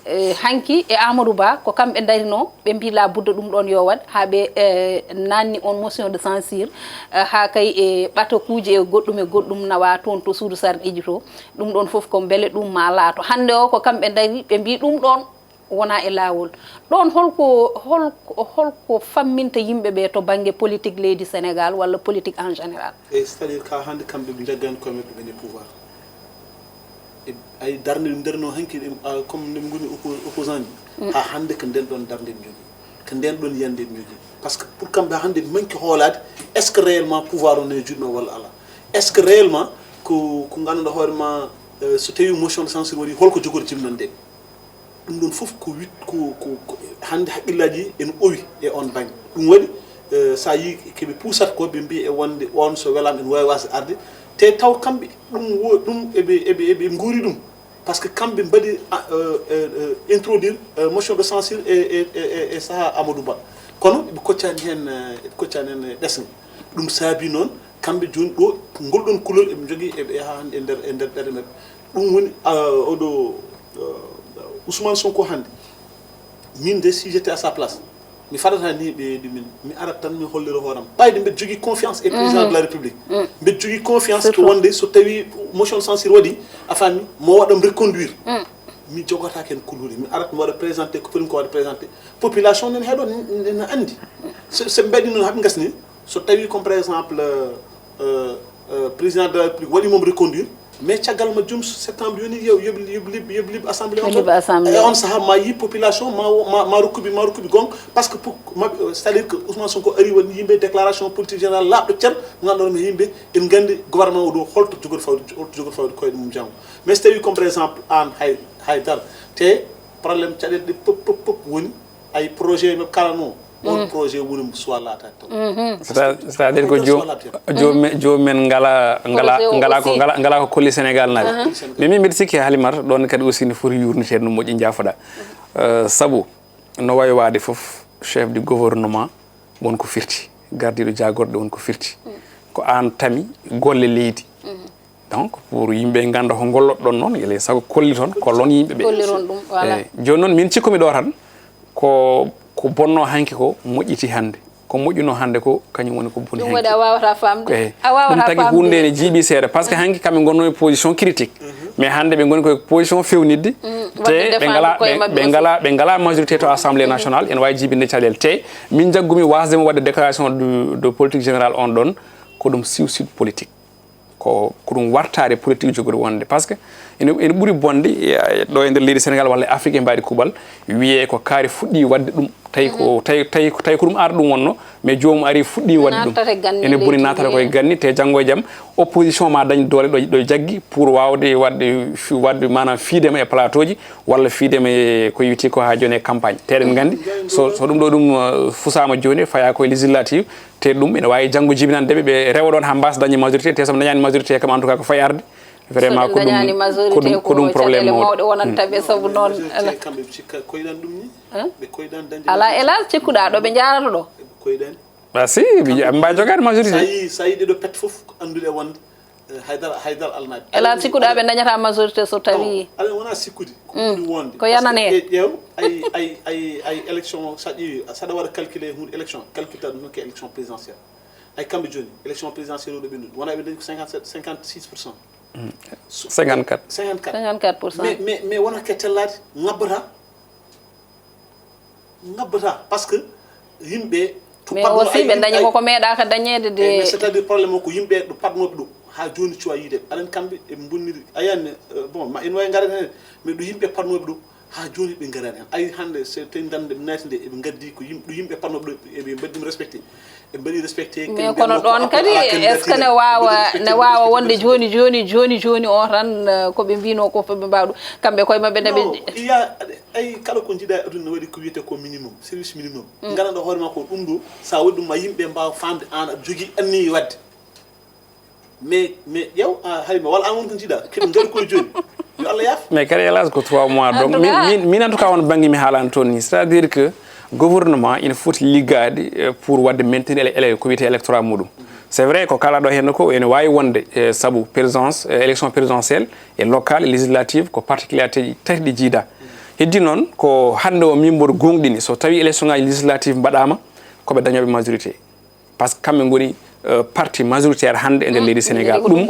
Eh, hanki e Amadou Ba, ko kamɓe ndarino, ɓe mbi la budda ɗum ɗon yo waɗ, haa ɓe, eh, nanni on motion de censure, eh, haa kay e ɓatakuuji e goɗɗum e goɗɗum nawa toon to suudu sarɗiiji to. Ɗum ɗon fof ko mbele ɗum ma laato. Hannde o ko kamɓe ndari, ɓe mbi ɗum ɗon wona e laawol. Ɗon holko, holko, holko famminta yimɓe ɓe to bannge politique leydi Sénégal walla politique en général? E c'est-à-dire ka hannde kamɓe ɓe njaggani koye maɓɓe ɓen e pouvoir. E ay darnde ɗum nder noon hanki ɗum, ah, comme nde ɓe ngoni oppo- opposant ji, haa hannde ko nden ɗon darnde ɓe njogii, ko nden ɗon yiyande ɓe njogii. Par ce que pour kamɓe hannde ɓe manki hoolaade, est ce que réellement pouvoir o ne juuɗe maɓɓe walla alaa? Est ce que réellement ko ko ngannduɗaa hoore ma, eh, so tawi motion de censure waɗi, holko jogori jimnande? Ɗum ɗon fof ko wit ko ko ko hannde haqqillaaji ene owi e on baŋnge. Ɗum waɗi, eh, so a yii ko ɓe puusata ko, ɓe mbiya e wonde on so welaama ene waawi waasde arde, te taw kamɓe ɗum wo ɗum eɓe eɓe eɓe nguuri ɗum. Par ce que kamɓe mbaɗi, ah, eh, eh, eh, introduire, eh, motion de censure e e e e e sahaa Amadou Ba, kono ɓe koccaani heen, eh, ɓe koccaani heen ɓesnge. Ɗum saabi noon kamɓe jooni ɗo ngol ɗon kulol eɓe njogii eɓe yaha hannde e nder e nder ɓerɗe maɓɓe. Ɗum woni, ah, oɗo, ah, Ousmane Sonko hannde, min de si j'étais à sa place, mi faɗata ni ɓe ɗumen, mi arat tan mi hollira hooram ɓayde mbeɗa jogii confiance e président de la république. Mbeɗa jogii confiance ko wonde so tawi motion de censure waɗi, a faami, mo waɗam reconduire. Mi jogata ken kulhuɗe, mi arat mi waɗa présenté ko foti ko waɗa présenté, population nen heɗo nen anndi. So so mbeɗi noon haɓe ngasni, so tawi comme par exemple, euh, euh, président de la république waɗi mom reconduire, mais caggal majjum septembre yoni yo yoɓ yoɓ lib yoɓ lib assemblée on. Liɓa assemblée. E on saha ma yi population ma ma ma rokkuɓe ma rokkuɓe gonga, par ce que pour maɓɓe, c'est à dire que Ousmane Sonko ari waɗi yimɓe déclaration politique générale laaɓɗo cer, ganduɗo mi yimɓe en gandi gouvernement o ɗo holto jogori fawde holto jogori fawde koyɗe mum janggo. Mais so tawi comme par exemple an hay hay dara, te problème caɗele ɗe pop pop pop woni ay projet ɓe kalano, on projet woni mo soit laataade taw. C'est à- c'est à dire ko jo- joomum en ngala ngala Projet o ngala ko aussi. Ngala ngala ko kolli Sénégal naɓe. Mais min mbiɗa sikki Halimata ɗon kadi aussi ne foti yurniteede no moƴƴi, jaafoɗa. Euh, sabu no wawi waade fof, chef du gouvernement won ko firti, gardiɗo jagorɗe won ko firti, ko an tami golle leydi. Donc, pour yimɓe ngannda ko ngollotɗon noon, ele sago kolliton, kollon yimɓe ɓe. Kolliron ɗum, voilà. Eyi. Jooni noon, min cikkumi ɗo tan, ko, ko bonno hanki ko moƴƴiti hannde. Ko moƴƴuno hannde ko, kañum woni ko boni hanki. Ɗum waɗi a waawata faamde. Eyi. A waawata faamde. Ɗum tagi huunde ne jiiɓi seeɗa, parce que hanki kamɓe ngonno e position critique. Mais hannde ɓe ngoni ko e position fewnitde. Te ɓe ngala, ɓe, ɓe ngala, ɓe ngala majorité to Assemblée nationale, ene waawi jiibinde caɗeele. Te min njaggumi waasde mo waɗde déclaration de, de politique générale on ɗon, ko ɗum siw siw politique. Ko, ko ɗum wartaare politique jogori wonde. Parce que ene, ene ɓuri bonde, eh, ɗo e nder leydi Sénégal walla Afrique e mbaɗi kuuɓal, wiyee ko kaari fuɗɗi waɗde ɗum. Tawi ko, tawi, tawi, tawi ko ɗum aada ɗum wonno, mais joomum ari fuɗɗi waɗde ɗum. Ene boni naatata koye ganni, te janngo e jam, opposition ma dañ doole ɗo, ɗo jaggi pour waawde waɗde, fi-, waɗde maanaam fiidema e plateau ji, walla fiidema e ko yowiti ko haa jooni e campagne. Te eɗen nganndi, so, so ɗum ɗo ɗum, eh, fusaama jooni, faya koye législative, te ɗum ene waawi janngo jibinande ɓe, ɓe rewa ɗoon haa mbaasa dañde majorité, te so ɓe dañaani majorité kam, en tout cas, ko fayi arde. Vraiment, ko ɗum, ko ɗum, ko ɗum problème mawɗo. Mawɗo wonanta ɓe sabu noon. Majorité kamɓe ɓe cikka koyɗan ɗum ni. Hein? Ɓe koyɗan dañde. Alaa, hélas, cikkuɗaa ɗo ɓe njaarata ɗo? Ɓe koyɗan. Ah, si, ɓe mba jogaade majorité. Sa yi, sa yi ɗeɗo pet fof, ko anndude wonde, eh, Haydara, Haydara Alnaaɓe. Hélas, cikkuɗaa ɓe dañata majorité so tawi. Non, aɗa wona sikkude. Ko ɓuri wonde. Ko yanane. Parce que, eh, ƴeew, ay, ay, ay, ay élection, sa ƴeewi, saɗa waɗa calculer hunde élection, calculta ɗum ko élection présidentielle. Ay kamɓe jooni, élection présidentielle o ɗo ɓe nduɗi. Wona ɓe dañi ko cinquante-sept, cinquante-six pour cent. Cinquante-quatre. Cinquante-quatre. Cinquante-quatre pour cent. Mais, mais, mais wona ke tellaade, ngabbata. Ngabbata, parce que yimɓe to mais aussi ɓe dañi koko meeɗaaka dañeede de. Eh, mais c'est-à-dire problème o ko yimɓe ɗo patnooɓe ɗo, haa jooni cuwa yiide. Aɗen kamɓe e bonniri. A yiyani, euh, bon, ma en wawi ngaren heen, mais ɗo yimɓe patnooɓe ɗo, haa jooni ɓe ngaraani heen. Ay hannde, so tawi ngannde ɓe naati nde, eɓe ngaddi ko yim-, ɗo yimɓe patnooɓe ɗo, eɓe mbaɗi ɗum respecté. Ɓe mbaɗi respecté. Mais kono ɗoon kadi, est-ce que ne waawa, ne waawa wonde jooni, jooni, jooni, jooni o tan, euh, ko ɓe mbino ko fof ɓe mbaawa ɗum. Kamɓe koye maɓɓe ne ɓe. Non, il y a, ay, kala ko njiɗa e aduna ne waɗi ko wiyetee ko minimum, service minimum. Nganndanɗaa hoore ma ko ɗum ɗo, sa waɗi ɗum ma yimɓe mbaawa faamde aan aɗa jogii anniye waɗde. Mais, mais ƴeew, ah, hay mi wala an won ko njiɗa, keɓe ngari koye jooni. Yo Allah yaaf. Mais kadi, hélas, ko trois mois. Donc, min, min, min, en tout cas, on bannge mi haalani toon ni. C'est-à-dire que gouvernement ina foti liggaade, euh, pour waɗde maintenir ele-, ele-, ko wiyetee électorat muɗum. C'est vrai, ko kala ɗo heen ko ene waawi wonde, eh, sabu présidence, eh, élection présidentielle et locale et législative ko particularité ji tati ɗi jiida. Heddi noon ko hannde o mimbor gonɗini so tawi élection ngaji législative mbaɗama ko ɓe dañoɓe majorité. Parce que kamɓe ngoni, euh, parti majoritaire hannde e nder leydi Sénégal. Ɗum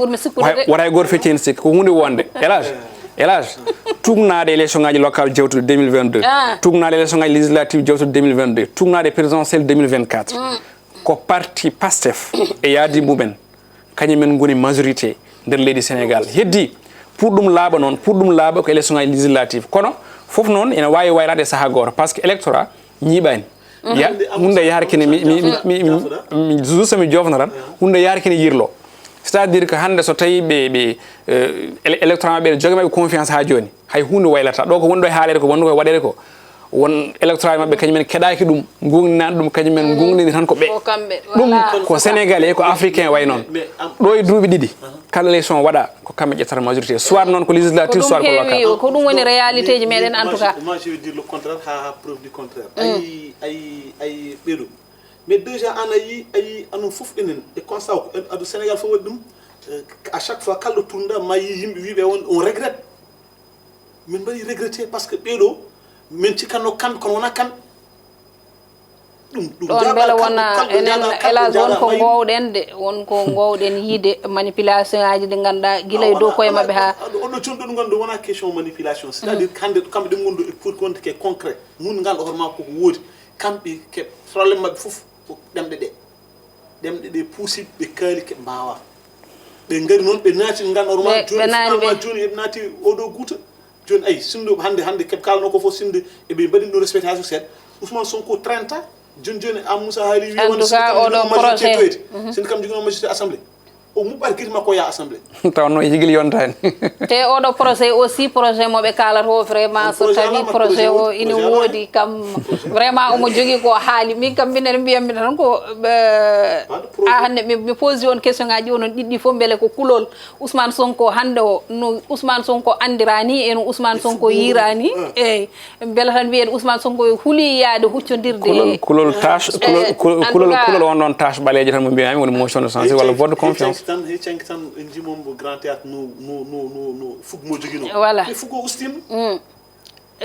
wata hay gooto fecci heen sikki, ko huunde wonde. Elage, Elage, tugnaade élection ngaji locale jewtuɗe deux mille vingt-deux, tugnaade élection ngaji législative jewtuɗe deux mille vingt-deux, tugnaade présidentielle deux mille vingt-quatre. Ko parti Pastef e yaadi mumen, kañum en ngoni majorité nder leydi Sénégal. Heddi, pour ɗum laaɓa noon, pour ɗum laaɓa ko élection ngaji législative. Kono fof noon ene waawi waylaade e sahaa gooto, parce que électorat ñiiɓaani. Ya, huunde yahraki ne mi, mi, mi, mi, mi, mi, juste mi joofno tan, huunde yahraki ne yirlo. C'est-à-dire que hannde so tawi ɓe, ɓe, euh, éle-, électorat maɓɓe ene joga maɓɓe confiance haa jooni, hay huunde waylata. Ɗo ko woni ɗo e haaleede ko, wonno ko e waɗeede ko, won électorat maɓɓe kañum en keɗaaki ɗum, gongninani ɗum, kañum en gongni tan ko ɓe. Ko kamɓe, ɗum voilà. Ko Sénégalais, ko Africain way noon. Ɗo e duuɓi ɗiɗi, kala élection waɗa, ko kamɓe ƴettata majorité. Soit noon ko législative, soit ko local. Ko ɗum woni réalité ji meɗen, en tout cas. Moi, je, moi, je vais dire le contraire, ha, ha preuve du contraire. Ay, ay, ay, ɓeɗo. Mais déjà, an a yi, a yi, anon fof enen, e constat o, ko en, ado Sénégal fof waɗi ɗum, euh, à chaque fois, kala ɗo tournuɗa, ma yi yimɓe wiɓe on, on regrette. Min mbaɗi regretté parce que ɓeɗo, min cikkanno kamɓe, kono wona kamɓe. Ɗum, ɗum ɗon jaɓa mbele kamɓe, wona kamɓe enen jaɓa kamɓe, hélas, won jaɓa ko mayi. Ngowɗen de, won ko ngowɗen yiide manipulation aji ɗi ngannduɗaa gila e dow koye maɓɓe haa. Oɗo, oɗo, oɗo jooni ɗo ɗum nganndu wona question manipulation. C'est-à-dire hannde kamɓe ɗum ngondu e pour wonde ke concret. Mun nganndu hoore ma koko woodi. Kamɓe ke problème maɓɓe fof ko ɗemɗe ɗe. Ɗemɗe ɗe puusiɓe, ɓe kaali, keɓe mbaawa. Ɓe ngari noon, ɓe naati nganndu hoore ma jooni, finalement jooni eɓe naati oɗo guuta. Jooni, ayi, sinno hannde, hannde keɓe kaalno ko fof, sinno eɓe mbaɗi ɗum respectation seeɗa. Ousmane Sonko trenta, jooni, jooni, Amadou Moussa haali, wi wonde sinno kam joginoo majorité toyde. Sinno kam joginoo majorité assemblée. O muɓɓat gite makko, o yaha assemblée. Taw noon jigil yontaani. Te oɗo projet aussi, projet mo ɓe kaalata o, vraiment, so tawi projet o ina woodi kam, vraiment, omo jogii ko haali. Min kam, minen mbiyammi tan ko, euh, a hannde mi, mi posi on question ngaji onon ɗiɗɗi fof, mbele ko kulol Ousmane Sonko hannde o, no Ousmane Sonko anndira ni, e no Ousmane Sonko yiira ni, eyi. Mbele tan mbiyen Ousmane Sonko e huli yaade huccondirde. Kulol, kulol tâche, kulol, kulol, kulol, kulol on ɗon tâche ɓaleejo tan mo mbiyami woni motion de censure walla vote de confiance. Tan he canki tan en njii mo mbo Grand Théâtre no, no, no, no, no fuggo mo joginoo. Voilà. Mais fuggo ustima.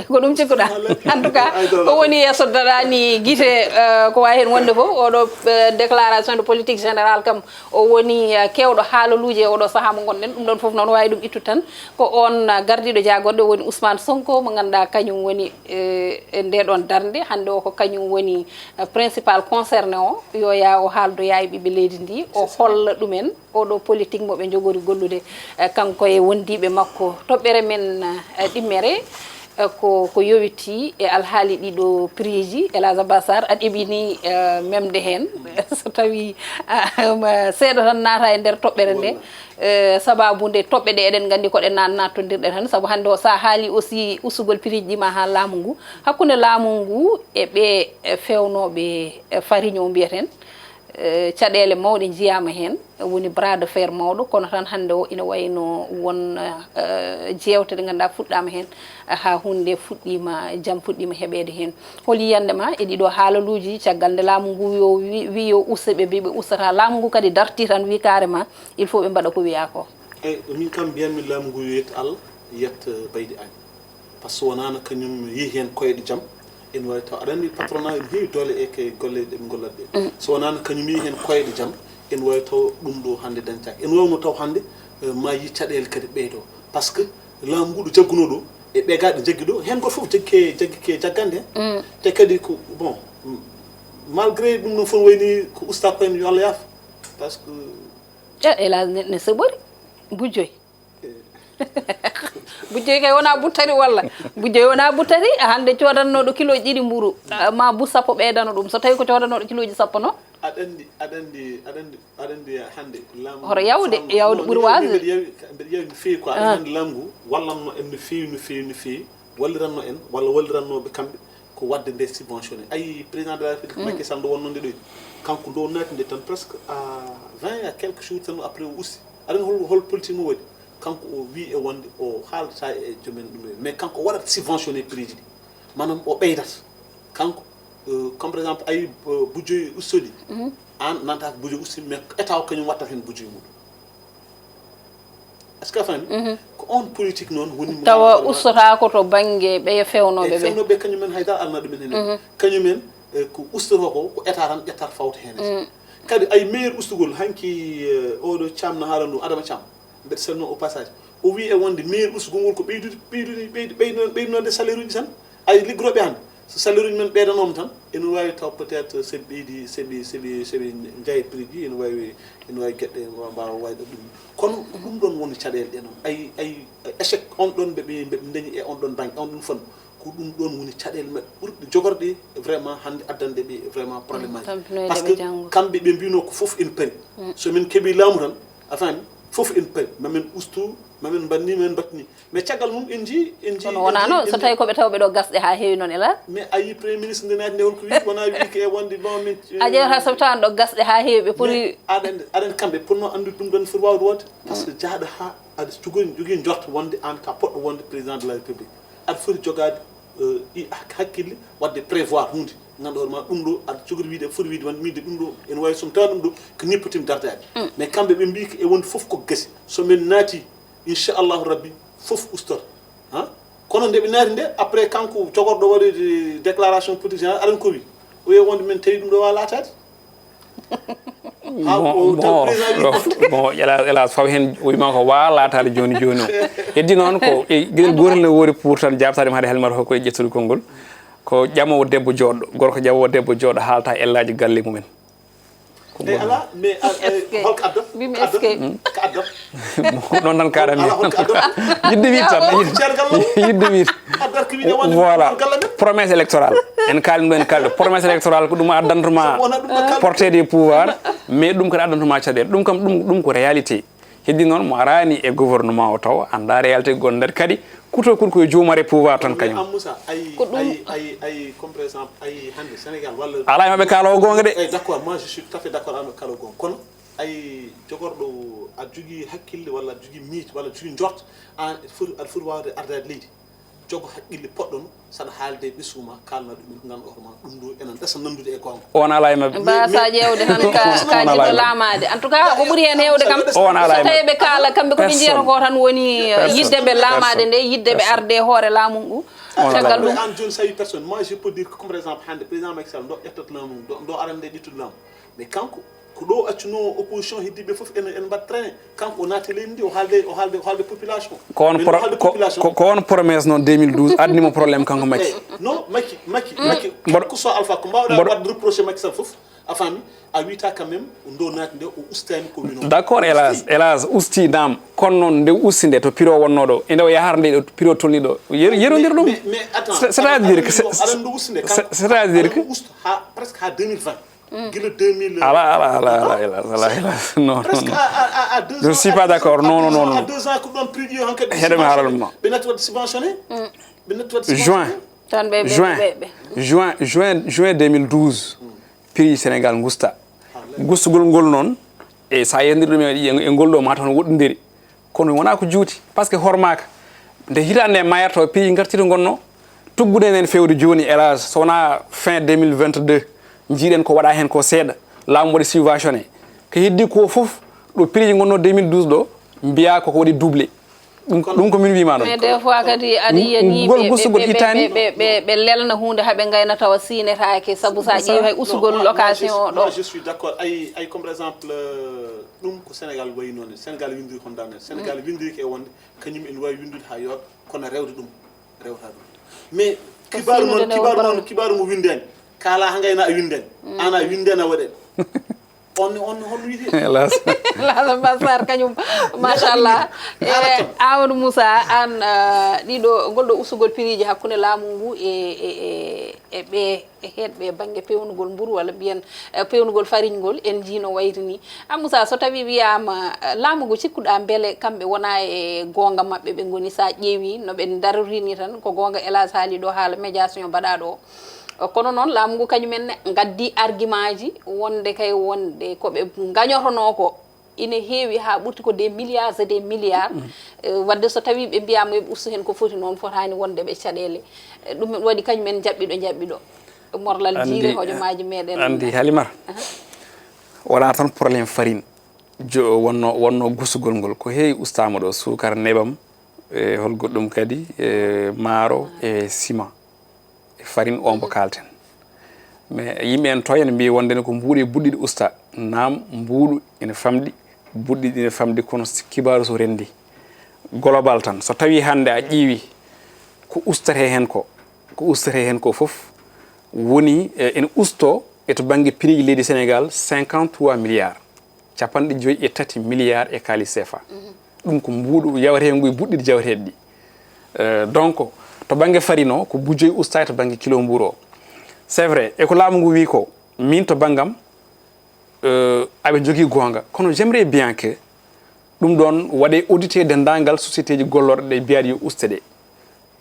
Ko ɗum cikkuɗa? En tout cas, ko woni yeeso daɗaani gite, eh, ko waawi heen wonde fof, oɗo, eh, déclaration de politique générale kam, o woni, eh, keewɗo haalaluuji e oɗo sahaa mo ngonɗen. Ɗum ɗon fof noon waawi ɗum ittude tan. Ko oon, eh, gardiiɗo jaagorɗe, o woni Ousmane Sonko, mo ngannduɗaa kañum woni, eh, e ndee ɗoon darnde. Hannde o ko kañum woni, eh, principal concerné o, yo yaa o haaldoya e ɓiɓɓe leydi ndi, o holla ɗumen oɗo politique mo ɓe njogori gollude, eh, kanko e wondiiɓe makko. Toɓɓere men, eh, ɗimmere, eh, ko, ko yowitii e alhaali ɗiɗo prix ji. El Hadj Abbas Sarr, aɗa yiɗi ni, eh, memde heen, so tawii, ah, ma seeɗa tan naata e nder toɓɓere nde. Eh, sababu nde toɓɓe ɗe eɗen nganndi ko ɗe na-, naattondirɗe tan. Sabu hannde o, so a haali aussi ustugol prix ji ɗi ma haa laamu ngu, hakkunde laamu ngu e ɓe, eh, feewnooɓe, eh, farine o mbiyeten, eh, caɗeele mawɗe njiyaama heen, woni bras de fer mawɗo, kono tan hannde o ina wayno won, eh, jeewte ɗe ngannduɗaa fuɗɗaama heen, eh, haa huunde fuɗɗiima, jam fuɗɗiima heɓeede heen. Hol yiyannde ma e ɗiɗo haalaluuji, caggal nde laamu ngu yo wi-, wi yo uste, ɓe mbi ɓe ustata, laamu ngu kadi dartii tan wi carrément il faut ɓe mbaɗa ko wiyaa ko? Eyi, min kam mbiyanmi laamu ngu yo yettu Allah, yetta, eh, Baydi Agne. Par ce que so wonaano kañum yehi heen koyɗe jam, ene waawi taw, aɗa anndi patronat ene heewi doole e ke golle ɗe ɓe ngollata ɗe. So wonaano kañum yehi heen koyɗe jam, ene waawi taw ɗum ɗo hannde dañtaake. Ene waawnoo taw hannde, eh, ma yi caɗeele kadi ɓeydoo. Par ce que laamu ngu ɗo jaggunoo ɗo, e ɓeegaa ɗo jaggi ɗo, heen gooto fof jaggi ke, jaggi ke jaggande heen. Te kadi ko, bon, malgré ɗum ɗon fof wayni ko usta ko heen, yo Allah yaafo. Par ce que Eh, hélas, ne, ne soɓori. Bujjoy. Bujjoy kay wonaa buttari walla? Bujjoy wonaa buttari, hannde coodannooɗo kilooji ɗiɗi mburu, ah, ma bus sappo ɓeydano ɗum. So tawii ko coodannooɗo kilooji sappo noon? Aɗa anndi, aɗa anndi, aɗa anndi, aɗa anndi hannde laamu Hoto yawde, laamu- yawde non, ɓuri mbiɗa- waasde. Mbiɗa yawi, mbiɗa yawi no feewi quoi. Aɗa anndi laamu ngu wallanno en no feewi, no feewi, no feewi. Walliranno en, walla wallirannoɓe kamɓe, ko waɗde nde subventionné. Ayi, président de la République, Macky Sall, nde wonnoo nde ɗo, kanko nde o naati nde tan presque à vingt à quelques jours tan après o usti. Aɗa anndi hol, hol politique mo waɗi? Kanko o wi e wonde o haalata e joom en ɗum en. Mais kanko o waɗat subventionné prix ji ɗi. Maanaam o ɓeydat. Kanko, euh, comme par exemple, ayi, euh, bujjoy ustoɗi. Aan nanta ko bujjoy usti, mais état o kañum watta heen bujjoy mum. Est-ce que a faami? Ko on politique noon woni mo Tawa ngannduɗaa hoore ustotaako to bannge ɓeya e feewnooɓe ɓe. Feewnooɓe kañumen hay dara alana ɗumen heen. Kañumen, eh, ko ustotoo ko, ko état tan ƴettata fawta heen. Kadi ay meilleur ustugol hanki, eh, oɗo Thiam na haala ndu, Adama Thiam, mbeɗa salmina au passage. O wi e wonde meilleur ustugol ngol ko ɓeydude, ɓeydude, ɓeydu-, ɓeydu-, ɓeydunande salaire uji tan. Ay liggorooɓe hannde, so salaire uji men ɓeydanooma tan, ene waawi taw peut-être so ɓe ɓeydi, so ɓe, so ɓe, so ɓe njaye prix ji, ene waawi, ene waawi geɗe mbaawa waawde ɗum. Kono ko ɗum ɗoon woni caɗeele ɗe noon. Ay, ay échec on ɗoon ɓe, ɓe, ɓe dañi e on ɗoon bannge, on ɗoon fannu. Ko ɗum ɗoon woni caɗeele maɓɓe ɓurɗe jogorɗe vraiment hannde addande ɓe vraiment problème aji. Tampinoyde Parce ɓe que janngo. Kamɓe ɓe mbino ko fof ene paari. So min keɓi laamu tan, a faami, fof ene paari. Ma min ustu, ma min mbanni, ma min mbattini. Mais caggal mum en njii, en njii, Kono wonaa noon, so tawii ko ɓe taw ɓe ɗo gasɗe haa heewi noon, ela? Mais a yii Premier ministre nde naati nde holko wii, wonaa wii ko e wonde bon min. A ƴeewata so tawano ɗo gasɗe haa heewi ɓe poti. Mais aɗa anndi, aɗa anndi kamɓe ponno anndude ɗum ɗoon foti waawde wonde. Parce que jaaɗo haa aɗa jogori, jogii njorto wonde aan ka poɗɗo wonde président de la République. Aɗa foti jogaade, euh, i hak-, hakkille waɗde prévoir huunde. Nganndu hoore ma ɗum ɗo aɗa jogori wiide, foti wiide wonde miide ɗum ɗo ene waawi so mi tawa ɗum ɗo ko nippotim dardaade. Mais kamɓe ɓe mbii ko e wonde fof ko gasi. So min naati, inchallahu rabbi, fof ustoto. Ha? Kono nde ɓe naati nde, après kanko jogorɗo waɗi déclaration politique générale, aɗa anndi ko wi? O wi wonde min tawi ɗum ɗo waawa laataade. Ha, Bon, o taw bon, président wi bon, bon, hélas, hélas, faw heen o wiima ko waawa laataade jooni jooni o. Heddi noon ko e geɗel gootel ne woori pour tan jaabtaade mi hade helmata ko e ƴettude konngol. Ko ƴamoowo debbo jooɗɗo, gorko ƴamoowo debbo jooɗɗo haalta ellaaji galle mumen. Ko Eyi, goɗɗum. Alaa, mais a- Est-ce que- holko addat? Mbimi, Ko est-ce que- addat? Ko addat? Ko noon tan kaɗanmi. Alaa, holko addat? Yidde wiide tan, yidde- Ceergal law? Yidde wiide. Addat ko wiide wonde Voilà. Ceergal law men? Promesse électorale. En kaali ɗum, en kaali ɗum. Promesse électorale ko ɗum addantuma Wona ɗum ɗo kal- portée des pouvoirs, mais ɗum kadi addantuma caɗeele. Ɗum kam, ɗum, ɗum ko réalité. Heddi noon mo araani e gouvernement o taw anndaa réalité gonɗo nder kadi. Kuto kuto ko e juumare pouvoir tan kañum. An Moussa, ayi, Ko ɗum- ayi, ayi, ayi, comme par exemple, ayi hannde Sénégal walla Alaa e maɓɓe kaalawo goonga de. Eyi, d'accord, moi je suis tout à fait d'accord avec kaalawo goonga. Kono ayi jogorɗo aɗa jogii hakkille walla aɗa jogii miijo walla aɗa jogii njort, aan aɗa foti, aɗa foti waawde ardaade leydi. jogo haqqille poɗɗono saɗa haalde e ɓesngu ma, kaalna ɗumen, ngannduɗaa hoore ma ɗum ɗo ena ndesa nanndude e goonga. On alaa e maɓɓe. Mbasa ƴeewde tan ka kaji ɗo laamaade. En tout cas ko ɓuri heen heewde kam. On alaa e So tawii maɓɓe. Ɓe kaala kamɓe ko ɓe njiyata Personne. Ko tan woni Personne. Yidde ɓe laamaade nde, yidde ɓe arde e hoore laamu ngu. Caggal ɗum. An jooni so a yii personne, moi je peux dire que comme par exemple hannde président Macky Sall ɗo ƴettata laamu ngu, ɗo arande ƴettude laamu. Mais kanko ko ɗo accunoo opposition heddiiɓe fof ene ene mbaɗa traîner. Kanko o naati leydi ndi, o haalde o haalde o haalde population. Ko on Mais pro- o haalde ko- population. ko- ko on promesse noon deux mille douze adni mo problème kanko Macky. Non, Macky Macky Macky Mboɗo- ko so Alpha ko mbawɗa mboɗo- waɗde reproché Macky Sall fof, a faami, a wiyata quand même ndo naati nde o ustaani ko wino. D'accord, hélas, hélas, usti naam, kono noon nde usti nde to piro wonnoo ɗo, e nde o yahata nde ɗo piro tolni ɗo, yer- yerondir ɗum. Mais mais attends, C'est- c'est-à-dire que c'est- aɗa ndu usti nde c'est- c'est-à-dire que usta ha presque ha deux mille vingt. Gila deux mille. Ala ala ala ala hélas, ala hélas. Non non Presque non. À, à, à deux Je ans, suis à pas deux d'accord. Ans, Non, à non, deux non, ans, non. À deux ans ko ɗon prix yo hankadi Heɗe mi haalal ma. Ɓe natti waɗde subventionné. Ɓe natti waɗde Juin. Tan ɓe ɓe Juin. ɓe ɓe. Juin juin juin deux mille douze, prix Sénégal gusta. Gustugol ngol noon, e sa yewtidiri ɗum e e ngol ɗo mataw no woɗɗondiri, kono wona ko juuti, parce que hormaka nde hitande nde mayata o prix ngartiri gonno. Tuggude enen fewde joni, hélas, so wona fin deux mille vingt-deux jiiɗen ko waɗa hen ko seeɗa, laamu waɗi subventionné. Ko heddi ko fof ɗo prix gonno deux mille douze ɗo, mbiya koko waɗi doublé. Ɗum ɗum ko min wima ɗon. Mais des fois kadi aɗa yiya ni Ngol gustugol ittani. Ɓe ɓe- ɓe lelna hunde haɓe ngayna tawa sinetake, sabu sa ƴeewi hay usugol location o ɗo. Je suis d'accord. Ay ay comme par exemple, euh, ɗum ko Sénégal wayi noon. Sénégal windiri ko ndane Sénégal windiri ko e wonde kañum en wawi windude ha yooɓe, kono rewde ɗum rewta ɗum. Mais kibaru noon kibaru noon kibaru mo windani kala ha ngayna a windani ana windana waɗen. On on hon wiyete. Hélas. Lala Basar kañum machallah. E Amadou Moussa, an, ɗiɗo ngol ɗo usugol piriji hakkunde laamu ngu e e e ɓe e heɗɓe bangge pewnugol mburu walla mbiyen, pewnugol farine ngol, en jino wayri ni. An Moussa, so tawi wiyama laamu ngu cikkuɗa beele kamɓe wona e gonga maɓɓe ɓe goni, sa ƴeewi no ɓe darorini tan ko gonga, hélas, haali ɗo haala médiation mbaɗaɗo o. Kono noon laamu ngu kañumen ne gaddi argument ji wonde kay wonde ko ɓe gañotono ko ina heewi ha ɓurti ko des milliards et des milliards. Wadde so tawi ɓe mbiyama yoɓe ustu hen ko foti noon, fotani wondema e caɗele. Ɗum waɗi kañumen jaɓɓiɗo jaɓɓiɗo morlal jiire hojomaji meɗen. Andi Halimar, wona tan problème farine jo wonno wonno gusugol ngol, ko heewi ustama ɗo, suukar, nebam, e hol goɗɗum kadi, e maaro e ciment, e farine o mbo kalten. Mais yimɓe en to ene mbiya wonde ne ko mbuuɗi e buɗɗiɗi usta. Naam, mbuuɗu ene famɗi, buɗɗiɗi ene famɗi, kono kibaru so rendi global tan, so tawi hande a ƴeewi ko ustate hen ko ko ustate hen ko fof woni, e, ene usto e to banggue prix ji leydi Sénégal cinquante trois milliards, capanɗe joyyi e tati milliards e kalis C F A. Ɗum ko mbuuɗu yawete ngu e buɗɗiɗi jaweteɗi ɗi. Euh, donc to banggue farine o ko bujoyi usta e to banggue kilo mbuuru o. C'est vrai, e ko laamu ngu wi ko, min to banggam, euh, aɓe jogui gonga, kono j'aimerais bien que ɗum ɗon waɗe audité denndaangal société ji gollorɗe ɗe mbiyaɗi yo uste ɗe.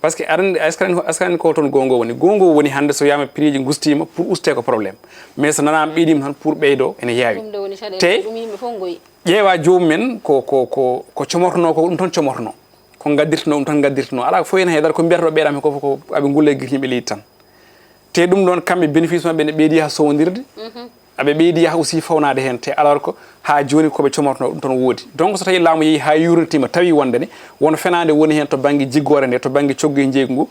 Parce que aɗa andi, est-ce que aɗa andi ko toon gonga woni? Gonga woni hande so wiyama prix ji gustima pour uste ko problème, mais so nanama ɓeydima tan pour ɓeydo ene yaawi. Te ƴeewa jomumen ko ko ko ko comortono ko ɗum tan comortono, ko gaddirtono ɗum tan gaddirtono, ala ko fof ene haydara ko mbiyata ɗo ɓeydama ko fof ko aɓe gulla e guirtiɓe leydi tan. Te ɗum ɗon kamɓe bénéfice maɓɓe ne ɓeydi ha sowodirde. Aɓe ɓeydi yaha aussi fawnade hen, te alors que ha joni koɓe comortono ɗum tan woodi. Donc so tawi laamu yeehi ha yurnitima tawi wonde ne won fenade woni hen to banggue jiggore nde, to banggue coggu e jeygu ngu,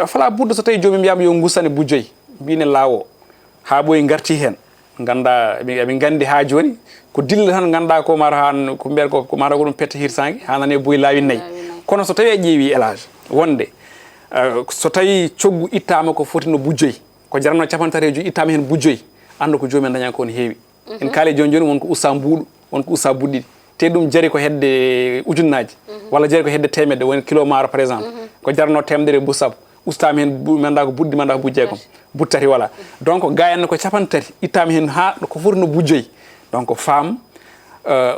fala budde so tawi jomum mbiyama yo gustane bujoyi, mbine laawo ha ɓooyi garti hen. Ganda eɓe gandi ha joni ko dille tan ganda ko mata han ko mbiyata ko mata ko ɗum pette hirsangue ha nane booyi laawi nayyi. Kono so tawi a ƴeewi élage wonde, euh, so tawi coggu ittama ko foti no bujoyi, ko jarano capanɗe tati e joyyi ittama hen bujoyi, anda ko joomumen daña ko ne heewi. En kaali joni joni won ko usta mbuuɗu, won ko usta buɗɗiɗi, te ɗum jari ko hedde ujunnaji walla jari ko hedde temedde, woni kilo maaro par exemple ko jarano temedere e buuɗi sappo, ustama hen manda ko buɗɗi manda ko buuɗi jeegom, buuɗi tati wala. Donc gayanno ko capanɗe tati ittama hen ha ko foti no bujoyi. Donc femme, euh,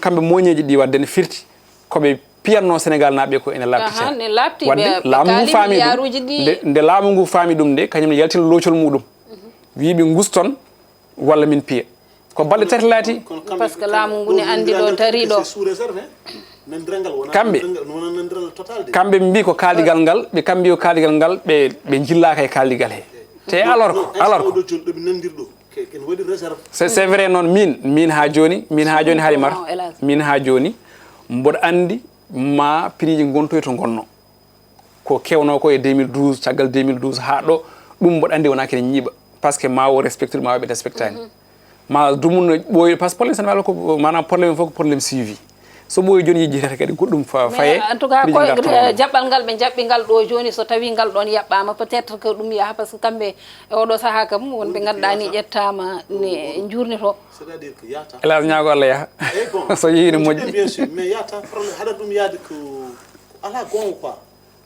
kamɓe moñeji ɗi wadde ne firti koɓe piyatno Sénégal naɓe ko ene labti tan. Wadde laamu ngu faami ɗum nde, nde laamu ngu faami ɗum nde kañum ne yaltina loocol muɗum, wi ɓe guston walla min piya. Ko balɗe tati laati. Parce que laamu ngu ne andi ɗo tari ɗo. Nandiral ngal wona kamɓe nandiral total de. Kamɓe mbi ko kaaldigal ngal, ɓe kamɓe mbi ko kaaldigal ngal ɓe ɓe jillaaka e kaaldigal he. Te alors ko alors ko ɗo joni ɗo ɓe nandir ɗo. Ken waɗi réserve. C'est c'est vrai noon, min min ha joni, min ha joni Halimar, min ha joni mboɗo andi ma prix ji gontoy to gonno. Ko kewno ko e deux mille douze, caggal deux mille douze ha ɗo, ɗum mboɗo andi wona kene ñiiɓa. Parce que ma o respectude ma ɓe respectani. Ma dumun no ɓooyi, parce que problème Sénégal ko maanaam problème fof ko problème suivi. So ɓooyi joni yejjitata kadi goɗɗum fa faye. En tout cas ko jaɓɓal ngal ɓe jaɓɓi ngal ɗo joni, so tawi ngal ɗon yaɓɓama peut-être que ɗum yaha, parce que kamɓe e oɗo saaha kam wonɓe ganduɗa ni ƴettama ne jurnito. C'est-à-dire que yata. Hélas ñaago Allah yaha. So yeehi ne moƴƴi. Bien sûr, mais yata problème haɗa ɗum yaade ko ala gonga quoi.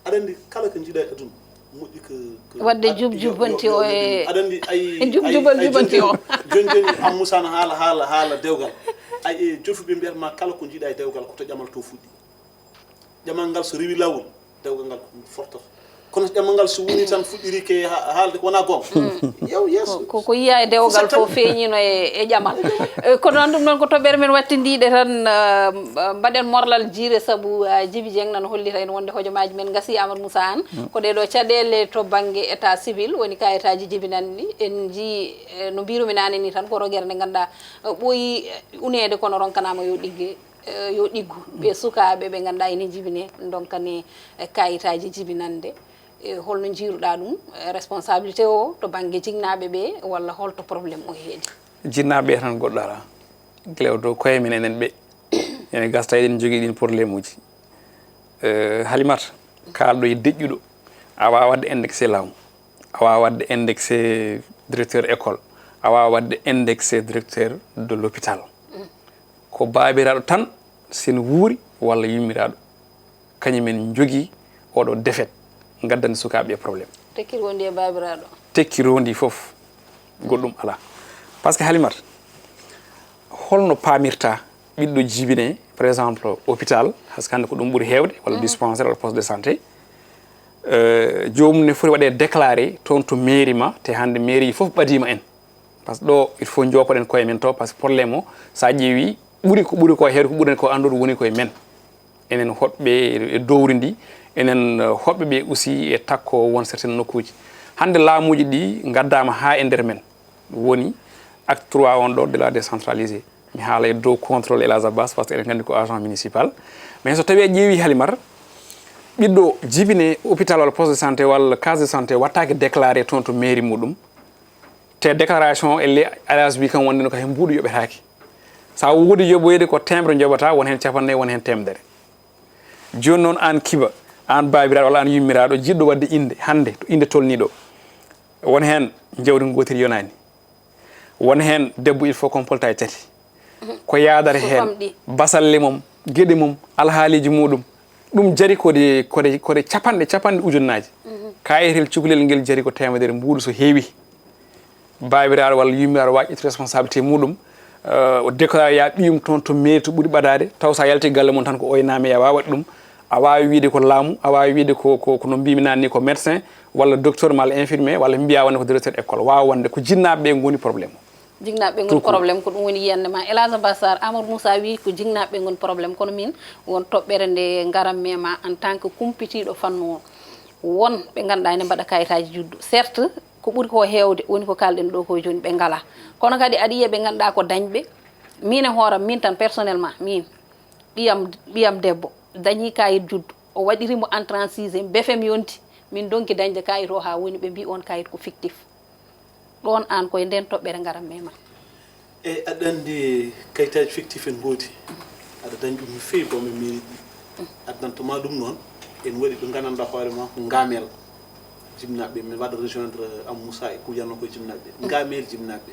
Aɗa anndi kala ko njiɗa e aduna moƴƴi ko. Wadde jub jubbanti o e aɗa anndi ay jub jubal jubbanti o. Joni joni am musana haala haala haala dewgal. Ay e jofuɓe mbiyata ma kala ko njiɗa e dewgal ko to ƴamal to fuɗɗi. Ƴamal ngal so rewi lawol dewgal ngal ko ɗum fortata. Kono ƴamal ngal so woni tan fuɗɗiri ke haalde ko wona goonga. Yew yeeso. Ko ko yiya e dewgal fof feeñino e e ƴamal. Eh, kono noon ɗum noon ko toɓɓere men wattindiiɗe tan, eh, mbaɗen morlal jiire sabu, eh, Jibi Jeng nana hollita en wonde hojomaaji men ngasi Amadou Moussa Anne. Ko ɗee ɗoo caɗeele to bannge état civil woni kayitaaji jibinanɗi. En njii, eh, no mbiirumi naane ni tan ko rogere nde ngannduɗaa, eh, ɓooyi, eh, uneede kono ronkanaama yo ɗigge, eh, yo ɗiggu. Ɓe sukaaɓe ɓe ngannduɗaa ene jibine ndonkane, eh, kayitaaji jibinande. E holno njiiruɗaa ɗum, eh, responsabilité o to bannge jinnaaɓe ɓe walla holto problème o heedi? Jinnaaɓe ɓe tan goɗɗo alaa. Gila e dow koye men enen ɓe. Ene gasa tawi eɗen njogii ɗin problème uji. Eh, Halimata, kaalɗo e deƴƴuɗo. A waawaa waɗde indexé laamu. A waawaa waɗde indexé directeur école. A waawaa waɗde indexé directeur de l'hôpital. Ko baabiraaɗo tan, si no wuuri walla yummiraaɗo. Kañum en njogii oɗo défaite, ngaddani sukaaɓe ɓe problème. Tekki rondi e baabiraaɗo. Tekki rondi fof, goɗɗum alaa. Parce que Halimata, holno paamirta ɓiɗɗo jibine, par exemple, hôpital, parce que hannde ko ɗum ɓuri heewde, walla dispensaire, walla poste de santé. Euh, joomum ne foti waɗe déclaré toon to mairie ma, te hannde mairie fof ɓadiima en. Parce que ɗo, il faut joopoɗen koye men to, parce que problème o, sa ƴeewi, ɓuri ko, ɓuri ko heewde, ko ɓuren ko anndude woni koye men. Enen hoɗɓe e dowri ndi, enen, eh, hoɗɓe ɓe aussi e takko won certaines nokkuuji. Hannde laamuuji ɗi ngaddaama haa e nder men. Ɗum woni acte trois on ɗo de la décentralisée. Mi haala e dow contrôle El Hadj Abbas, parce que eɗen nganndi ko agent municipal. Mais so tawi a ƴeewi Halimata, ɓiɗɗo jibine hôpital walla poste de santé walla case de santé wattaake déclaré toon to mairie muɗum. Te déclaration o elle, Alas wi kam wonde no ka heen mbuuɗu yoɓetaake. Sa woodi yoɓoyde ko temedere joɓata, won heen capannayyi, won heen temedere. Jooni noon aan Kiba, aan baabiraaɗo walla aan yummiraaɗo jiɗɗo waɗde innde hannde, to innde tolnii ɗo. Won heen jawdi ngootiri yonaani. Won heen debbo il faut compolta e tati. Ko yaadata heen basalle mum, geɗe mum, alhaaliiji muɗum. Ɗum jari ko de, ko de, ko de capanɗe, capanɗe ujunnaaji. Kayetel cukalel ngel jari ko temedere mbuuɗu so heewi. Baabiraaɗo walla yummiraaɗo waawi ƴettude responsabilité muɗum, eh, o déclaré ya ɓiyum toon to mairie to ɓuri ɓadaade, taw sa yalti galle mum tan ko oynami, a waawa waɗde ɗum. A waawi wiide ko laamu, a waawi wiide ko, ko, ko no mbimi naane ni ko médecin, walla docteur, walla infirmier, walla mbiya wonde ko directeur école. Waawa wonde ko jinnaaɓe ɓe ngoni problème o. Jinnaaɓe ɓe ngoni problème, ko ɗum woni yiyannde ma. El Hadj Abbas Sarr, Amadou Moussa wi ko jinnaaɓe ɓe ngoni problème, kono min won toɓɓere nde ngaran mema en tant que kumpitiiɗo fannu o. Won ɓe ngannduɗaa ene mbaɗa kayitaaji juddu. Certes, ko ɓuri ko heewde woni ko kaalɗen ɗo ko jooni ɓe ngalaa. Kono kadi aɗa yiya ɓe ngannduɗaa ko dañɓe. Min e hooram, min tan personnellement, min, ɓiyam, ɓiyam debbo dañi kayit juddu. O waɗiri mo entrée en sixième, B F M yonti. Min donki dañde kayit o haa woni ɓe mbi on kayit ko fictif. Ɗoon aan koye nden toɓɓere ngaran mema. E aɗa anndi kayitaaji fictif en ngoodi. Aɗa dañi ɗum no feewi ko men mairie ɗi. Addanta ma ɗum noon, en waɗi ɓe nganndanɗaa hoore ma ko ngaameel jibnaaɓe, min mbaɗa rejoindre am Moussa e kujanno koye jibnaaɓe. Ngaameel jibnaaɓe.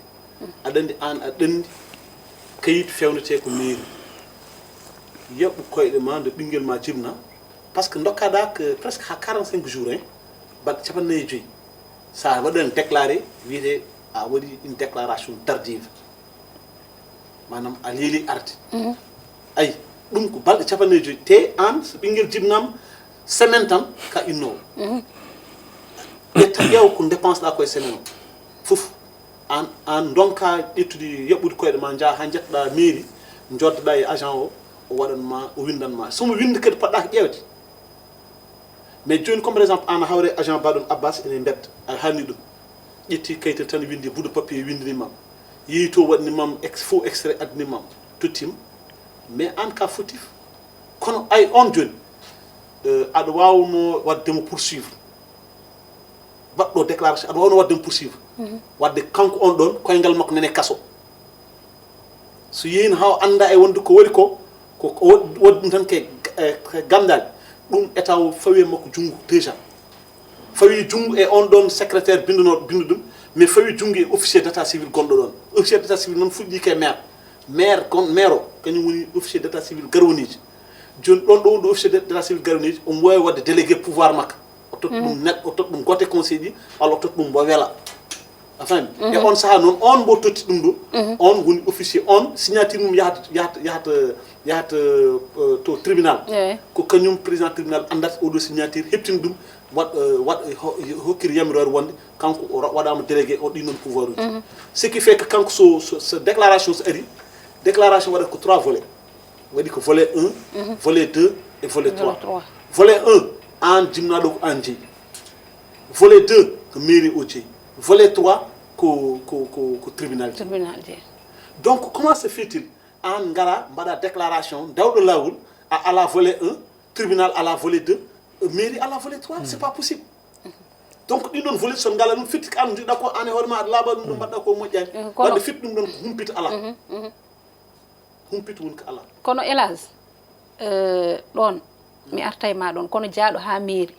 Aɗa anndi aan aɗa anndi kayit fewnetee ko mairie. Yaɓɓu koyɗe ma nde ɓinngel ma jibna, parce que ndokkaɗa que presque ha quarante-cinq jours, hein, balɗe capannayyi e joyi. Sa waɗi déclaré, wiyete a waɗi une déclaration tardive. Maanaam a leeli arde. Ayi, ɗum ko balɗe capannayyi e joyi. Te aan so ɓinngel jibnama semaine tan ka innowo. Ƴetta ƴeew ko dépense ɗa koye semaine o. Fof. Aan, aan ndonka ƴettude yaɓɓude koyɗe ma, njaha ha njettoɗa mairie, njoddoɗa e agent o, O waɗan ma, o windan ma. So mo windi kadi, poɗɗaaki ƴeewde. Mais jooni, comme par exemple, aan a hawre agent baɗon Abbas ene mbedda, a haalni ɗum. Ƴetti kaytal tan, windi bout de papier, windini mam. Yehi to, waɗni mam ex-, faux extrait, addini mam. Tottima. Mais aan ka fautif. Kono ay on jooni, euh, aɗa waawno waɗde mo poursuivre. Baɗɗo déclaration, aɗa waawno waɗde mo poursuivre. Mhm. Waɗde kanko on ɗon, koyngal makko nene kaso. So yehin haa o annda e wonde ko waɗi ko, ko, ko waɗ-, waɗi ɗum tan ke, e, ke gamdal, ɗum état o fawi e makko junngo déjà. Fawi junngo e on ɗon secrétaire binndunoo, binndi ɗum, mais fawi junngo e officier d'état civil gonɗo ɗon. Officier d'état civil noon fuɗɗii ke maire. Maire gon-, maire o, kañum woni officier d'état civil garwaniijo. Jooni ɗon ɗo woni ɗo officier d'état civil garwaniijo, omo waawi waɗde délégué pouvoir makko. O totta ɗum neɗɗo, o totta ɗum gote conseil ɗi, walla o totta ɗum mbo wela. A faami? E on sahaa noon, on mbo totti ɗum ɗo, on woni officier, on signature mum yahata, yahata, yahata, yahata, euh, to tribunal. Eey. Ko kañum président tribunal anndata oɗo signature, heɓtin ɗum, waɗ-, euh, waɗ-, ho-, hokkiri yamiroore wonde kanko o ra-, waɗaama délégué o ɗin ɗon pouvoir uji. Ce qui fait que kanko so, so, so déclaration so ari, déclaration waɗata ko trois volets. Waɗi ko volet un, volet deux et volet trois. Volet trois. Volet un, aan jibinaaɗo ko aan jeyi. Volet deux, ko mairie o jeyi. Volet trois, ko, ko, ko, ko tribunal jeyi. Tribunal jeyi. Donc, comment se fait-il, aan ngara mbaɗa déclaration, dawɗo laawol, a ala volet un, tribunal ala volet deux, mairie ala volet trois, c'est pas possible. Donc, ɗin ɗon volet, so ngala ɗum, firti ko aan njiɗɗa ko, aan e hoore ma aɗa laaɓa ɗum, ɗum mbaɗɗa ko moƴƴaani. Mhm, kono waɗde firti ɗum ɗon ko humpito ala. Mhm, mhm. Humpito woni ko ala. Kono hélas, euh, ɗon, mi artay ma ɗon, kono jaaɗo haa mairie,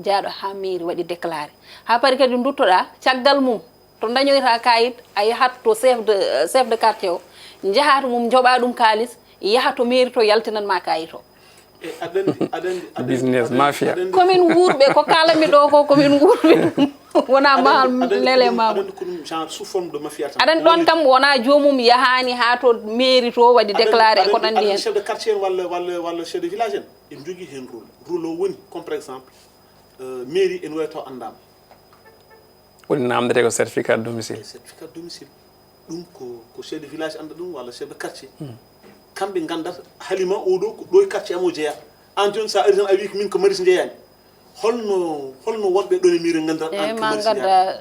jaaɗo haa mairie waɗi déclaré. Haa paari kadi nduttoɗaa, caggal mum, to dañoyta kayit, a yahat to chef de, euh, chef de quartier o, njaha to mum, njoɓa ɗum kaalis, yaha to mairie to, yaltinan ma kayit o. E, aɗa anndi, aɗa anndi, aɗa anndi, business aɗa anndi, mafia. Aɗa anndi. Ko min wuurɓe, ko kaalanmi ɗo ko, ko min wuurɓe ɗum. Wona mahal lele ma. Aɗa anndi ko ɗum genre sous forme de mafia tan. Aɗa anndi ɗon kam wona joomum yahaani haa to mairie to waɗi déclaré ko nanndi heen. Chef de quartier en walla, walla, walla chef de village en, en njogii heen rôle. Rôle o woni, comme par exemple, euh, mairie en wawi taw anndaama. Woni namdete ko certificat de domicile. Certificat de domicile. Ɗum ko, ko chef de village annda ɗum, walla chef de quartier. Hmm. Kamɓe nganndat halima oɗo ko ɗo e quartier am o jeeya. Aan jooni, so a ari tan, a wii ko min ko Maris njeeyami. Holno, holno wonɓe ɗon e mairie nganndirata aan ko Maris njeeyami?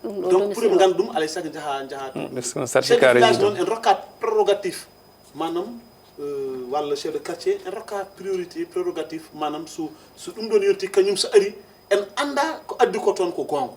Ɗum ɗo. Donc, pour ɓe ngannda ɗum, alay sago njaha, njaha to. Hmm, ɗum ko certificat résident. Chef de village noon, en rokkat prérogative. Maanaam, euh, walla chef de quartier, en rokka priorité, prérogative. Maanaam, so, so ɗum ɗon yonti, kañum so ari, en annda ko addi ko toon ko goonga.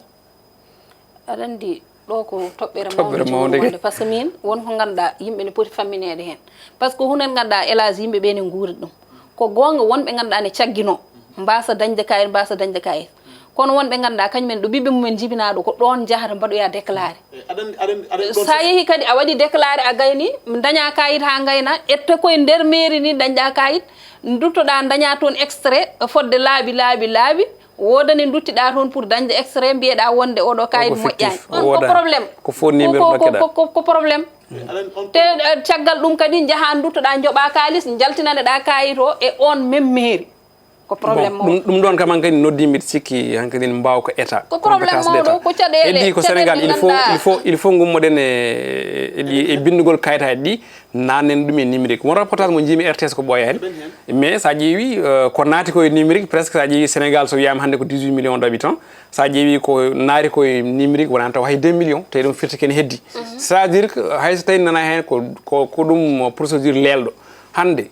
Aɗa anndi, ɗo ko toɓɓere mawnde, toɓɓere mawnde wonde, par ce que min, won ko ngannduɗaa yimɓe ne poti fammineede heen. Par ce que hunen ngannduɗaa, hélas, yimɓe ɓe ne nguuri ɗum. Ko goonga, wonɓe ngannduɗaa ne cagginoo, mbaasa dañde kayit, mbaasa dañde kayit. Kono wonɓe ngannduɗaa, kañum en ɗo ɓiɓɓe mumen jibinaa ɗo, ko ɗoon njahata mbaɗoya déclaré. Eh, aɗa anndi, aɗa anndi, aɗa anndi ɗoon. So a yehii kadi, a waɗi déclaré, a gayni, dañaa kayit haa ngayna, ette koye nder mairie ni, dañɗaa kayit, nduttoɗaa, dañaa toon extrait, fodde laabi, laabi, laabi, woodani nduttiɗaa toon pour dañde extrait, mbiyeɗaa wonde oɗo kayit moƴƴaani. Ko problème. Ko faux numéro ko, ko, ko, ko problème. Te, eh, caggal ɗum kadi njahaa nduttoɗaa, njoɓaa kaalis, njaltinaneɗaa kayit o e on même mairie. Ko problème mawɗo. Bon, ɗum, ɗum ɗon kam hankadi noddi mbiɗa sikki hankadi mbaaw ko état. Ko problème mawɗo, ko caɗeele. Heddi ko Sénégal, il faut, il faut, il faut ngummoɗen e, e ɗi, e binndugol kayitaaji ɗi. Nanen ɗum e numérique. Won reportage mo njiimi R T S ko ɓooyaani. Mais so a ƴeewi, euh, ko naati ko e numérique, presque so a ƴeewi Sénégal, so wiyaama hannde ko dix-huit millions d'habitants, so a ƴeewi ko naati ko e numérique, wonaa taw hay deux millions, tawi ɗum firti ko ene heddi. C'est-à-dire que hay so tawi nana heen ko, ko, ko ɗum procédure leelɗo. Hannde,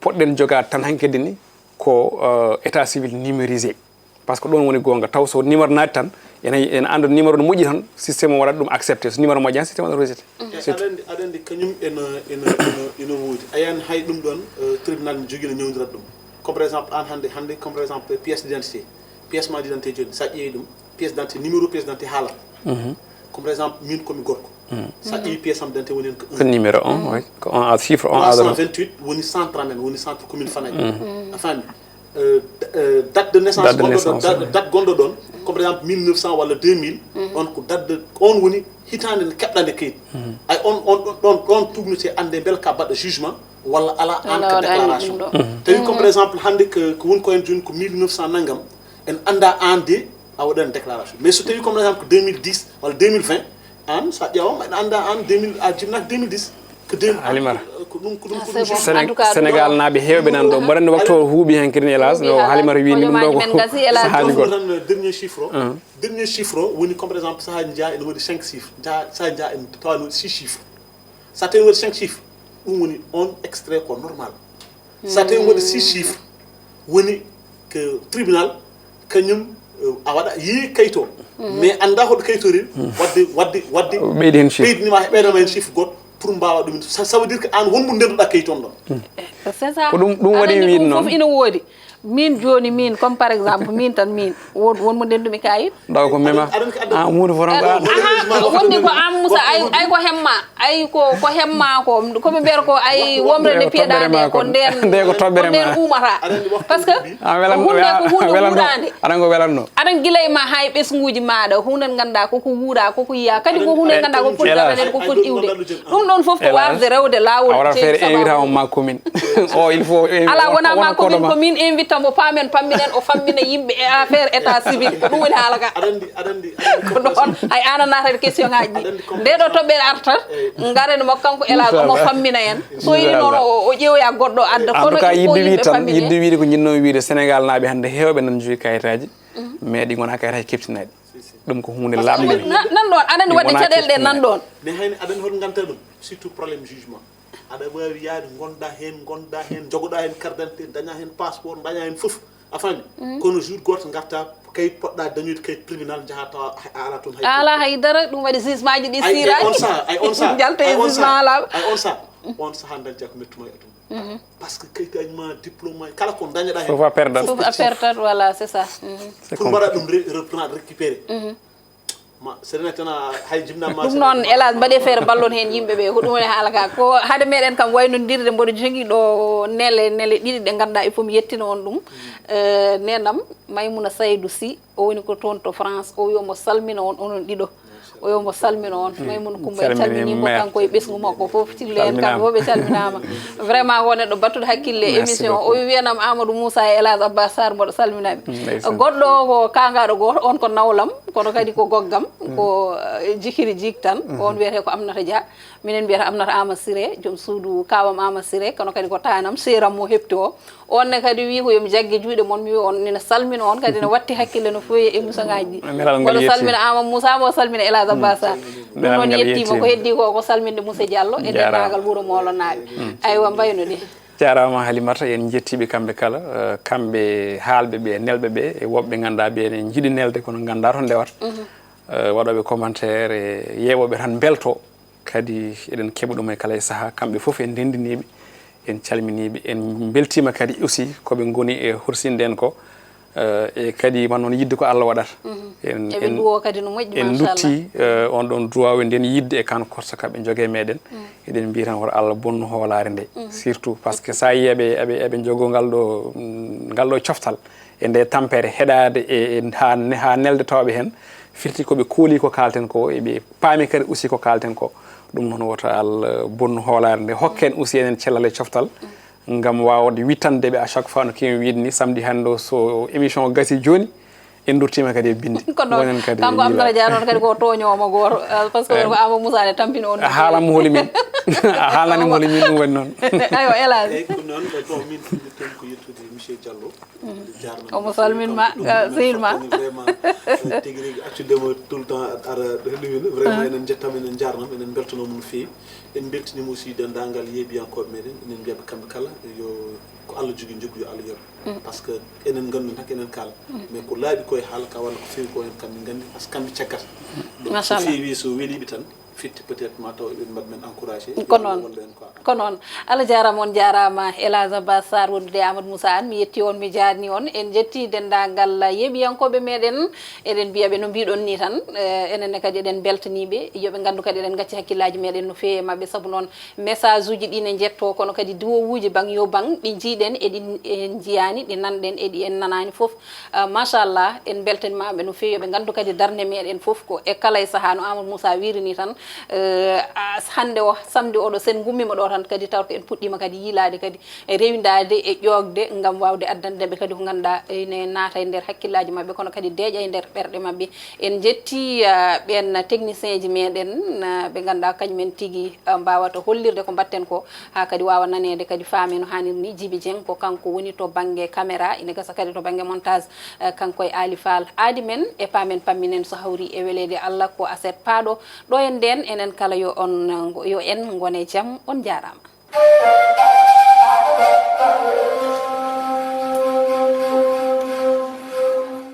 poɗɗen jogaade tan hankadi ni ko, euh, état civil numérisé. Par ce que ɗoon woni goonga. Taw so numéro naati tan, ene, ene annda numéro no moƴƴi tan, système o waɗat ɗum accepté. So numéro moƴƴaani, système o waɗat rejeté. Mhm. E, aɗa anndi, aɗa anndi kañum ene, ene, ene, ene woodi. A yiyaan hay ɗum ɗoon, euh, tribunal ne jogii no ñawndirata ɗum. Comme par exemple, aan hannde, hannde, comme par exemple, pièce d'identité. Pièce ma d'identité jooni, so a ƴeewi ɗum, pièce d'identité, numéro pièce d'identité haalata. Mhm. Comme par exemple, min ko mi gorko. Mhm. So a ƴeewi pièce am d'identité woni heen ko un. Ko numéro un, oui. Ko un à chiffre un à zéro. Trois cent vingt-huit woni centre amen, woni centre commune Fanaye. Mhm. A faami? Euh, d-, euh, date de naissance. Date de gonɗo ɗo, naissance, date, oui. Date gonɗo ɗoon, comme par exemple mille neuf cents walla deux mille, mhm, on ko date de, on woni hitaande nde keɓɗaa nde kayit. Mhm. Ay on, on, on, ɗoon, ɗoon tuugnetee annde mbele ka mbaɗɗo jugement walla alaa, aan ka déclaration. Walla waɗaani ɗum ɗo. Mhm. Tawi comme par exemple hannde ko, ko woni ko heen jooni ko mille neuf cents nanngam, en anndaa aan de a waɗaani déclaration. Mais so tawi comme par exemple ko deux mille dix walla deux mille vingt, aan so a ƴeewaama, en anndaa aan deux mille, a jibinaaka deux mille dix. Halimata. Sénégal naaɓe heewɓe nan ɗo mboɗa anndi waktu o huuɓi heen kadi, hélas, no Halimata wiini ɗum ɗo ko sahaaji goɗɗo. Tan dernier chiffre o, dernier chiffre o woni comme par exemple sahaaji njiya ene waɗi cinq chiffres, njiya sahaaji njiya en tawa ene waɗi six chiffres. So a tawi waɗi cinq chiffres, ɗum woni on extrait ko normal. So a tawi waɗi six chiffres, woni que tribunal kañum, a waɗa yii kayto, mais annda hoɗo kaytori, wadde wadde wadde ɓeydi heen chiffre, ɓeydinima ɓeydama heen chiffre goɗɗo pour mbawa ɗum. Ça veut dire que an wonmo ndenduɗa kayto on ɗon. C'est ça. Ko ɗum ɗum waɗi wiide noon. Fof ina woodi. Min jooni min comme par exemple min tan min won wonmo ndendumi kayit. Ɗo ko mema. An muudo foto ko an. Wonni ko an Moussa ay ay ko hemma. Ay ko ko hemma ko ko ɓe mbiyata ko ay womre nde piyeɗa nde ko nden nde ko toɓɓere ma umata. Parce que hunde ko hunde wuuraande. Aɗa ngo welanno. Aɗa gilay ma hay ɓesnguuji maɗa hunde ngannduɗa koko wuura koko yiya kadi ko hunde ngannduɗa ko foti darnede ko foti iwde. Ɗum ɗon fof ko wasde rewde laawol. A waɗat feere invita on ma commune. O il faut. Ala wona ma commune ko min invita mo paamen pamminen o fammina yimɓe e affaire état civil ko ɗum woni haala ka. Ko ɗon ay ana naatata question ngaji ɗi nde ɗo toɓɓere artat. Ngaren mo kanko elage omo fammina en so yi noon o ƴeewoya goɗɗo adda kono il faut yimɓe fammine. Yidde wiide ko jinnomi wiide sénégal naaɓe hannde heewɓe nan jogi kayitaji mais ɗi gona kayitaji keptinaɗi. Ɗum ko hunde lamnde nan ɗon aɗani waɗde caɗele ɗe nan ɗon. Mais hayni aɗani hoto ganta ɗum surtout problème jugement. Aɗa wawi yaade gonda hen gonda hen jogoɗa hen carte d'identité daña hen passeport daña hen foof. A faami? Kono jour goto garta kayit poɗɗa dañude kayit tribunal jaha tawa a ala toon hay. A ala haydara. Ɗum waɗi jugement ji ɗi sira. Ay on saha ay on saha jalta e jugement ala. Ay on saha on saha dañta ko mettuma e aduna. Par ce que kayitaji ma diplôme ma kala ko dañaɗa hen fof a perdat. Fof a perdat. Voilà c'est ça. Pour mbaɗa ɗum reprendre récupéré. Ma seɗene tan a hay jibnama. Ɗum noon hélas mbaɗe feere mballon heen yimɓe ɓe ko ɗum woni haala ka ko hade meɗen kam waynondirde mboɗo jogii ɗo nele nele ɗiɗi ɗe ngannduɗaa il faut mi yettina on ɗum. Nenam Maymuna Saydou Sy o woni ko toon to France o wi omo salmina on onon ɗiɗo. O wi omo salmina on Maymuna Coumba en calminimo kanko e ɓesngu makko fof cillo en kamɓe fof ɓe calminama. Vraiment ko neɗɗo battuɗo hakkille e émission o wi wiyanam Amadou Moussa e Elage Abbas Sarr mboɗo salminaɓe. Goɗɗo o ko kangaɗo goto on ko nawlam kono kadi ko goggam ko jikiri jik tan on wiyete ko Amnata Dia. Minen mbiyata Amnata Ama Siré joom suudu kawam Ama Siré kono kadi ko tanam seram mo hepti o. On ne kadi wi ko yomi jagge juuɗe mon mi wi on ina salmina on kadi ina watti hakkille no fewi e émission ngaji ɗi. Mboɗo salmina Ama Moussa mboɗo salmina Elage Abbas Sarr. Ɗum noon yettima ko heddi ko ko salminde Moussa Diallo e dendagal wuuro Molo naaɓe. Aywa mbayno ni. Jarama Halimata en jettiɓe kamɓe kala kamɓe haalɓe ɓe nelɓe ɓe e woɓɓe ganduɗa ɓe ene jiiɗi nelde kono ganda to ndewata. Waɗoɓe commentaire e yewoɓe tan belto. Kadi eɗen keɓa ɗum e kala e saha kamɓe fof en ndendiniɓe en calminiɓe en beltima kadi aussi koɓe goni e horsinde en ko. E kadi man noon yidde ko Allah waɗata. Eɓe duwo kadi no moƴƴi en lutti. On ɗon duwaw e nden yidde e kan korsa kaɓe jogue meɗen. Eɗen mbiya tan woto Allah bonnu hoolare nde surtout par ce que sa yi eɓe eɓe eɓe jogo ngal ɗo ngal ɗo coftal e nde tampere heɗade e ha nelde tawɓe hen. Firti ko ɓe kooli ko kalten ko eɓe paami kadi aussi ko kalten ko. Ɗum noon woto Allah bonnu hoolare nde hokken aussi enen cellal e coftal. Ngam wawde wittande ɓe à chaque fois no kewi wiide ni samedi hande o so émission o gasi joni en durtima kadi e binde. Ko noon kanko Abdoulaye Dia noon kadi ko tooñowo mo goto par ce que ko Amadou Moussa ne tampini on. A haalanmo holi min. A haalanimo holi min ɗum waɗi noon. Aywa Elage. Eyyi ko noon ɗo min puɗɗirten ko yettude monsieur Diallo. Omo salminma sehil ma. Tigi rigi accudemo tout le temps aɗa ɗumin vraiment enen jettama enen jarnama enen beltanoma no fewi. En beltanima aussi dendagal yeebiyankoɓe meɗen enen mbiyaɓe kamɓe kala yo ko Allah jogui jokku yo Allah yoɓe. Par ce que enen gandumi tan ko enen kala mais ko laaɓi koye haala ka walla ko fewi ko hen kamɓe gandi par ce que kamɓe caggata. Donc so fewi so weeliɓe tan fitti peut être ma taw eɓe mbaɗa men encouragé. Ko noon. Ko noon. Allah jaaraama on jaaraama Elage Abbas Sarr wondude e Amadou Moussa Anne mi yetti on mi jaarni on en jetti denndaangal yeeɓiyankooɓe meeɗen. Eɗen mbiya ɓe no mbiɗon ni tan. Enen ne kadi eɗen mbeltaniiɓe yo ɓe nganndu kadi eɗen ngacci hakkillaaji meeɗen no feewi e maɓɓe sabu noon message uji ɗi ne njettoo kono kadi duwowuuji baŋ yo baŋ ɗi njiiɗen e ɗi en njiyaani ɗi nanɗen e ɗi en nanaani fof. Machallah en mbeltanimaɓe no feewi yo ɓe nganndu kadi darnde meeɗen fof ko e kala e sahaa no Amadou Moussa wiiri ni tan. Eh, a- hannde o samedi oɗo, sen ngummima ɗo tan kadi, taw ko en puɗɗima kadi yiilaade kadi e rewindaade e ƴoogde, ngam waawde addande ɓe kadi ko ngannduɗaa ene naata e nder hakkillaaji maɓɓe, kono kadi deeƴa e nder ɓerɗe maɓɓe. En njetti, ah, ɓeen technicien ji meɗen, ah, ɓe ngannduɗaa kañumen tigi, ah, mbaawata hollirde ko mbatten ko, haa kadi waawa naneede kadi faame no haanir ni. Jibi Dieng ko kanko woni to bannge caméra, ina gasa kadi to bannge montage, eh, kanko e Ali Fall. Aadi men e paamen pamminen so hawri e weleede Allah ko aset paaɗo. Ɗo en ndeen, enen kala yo on, yo en ngone jam, on njaaraama.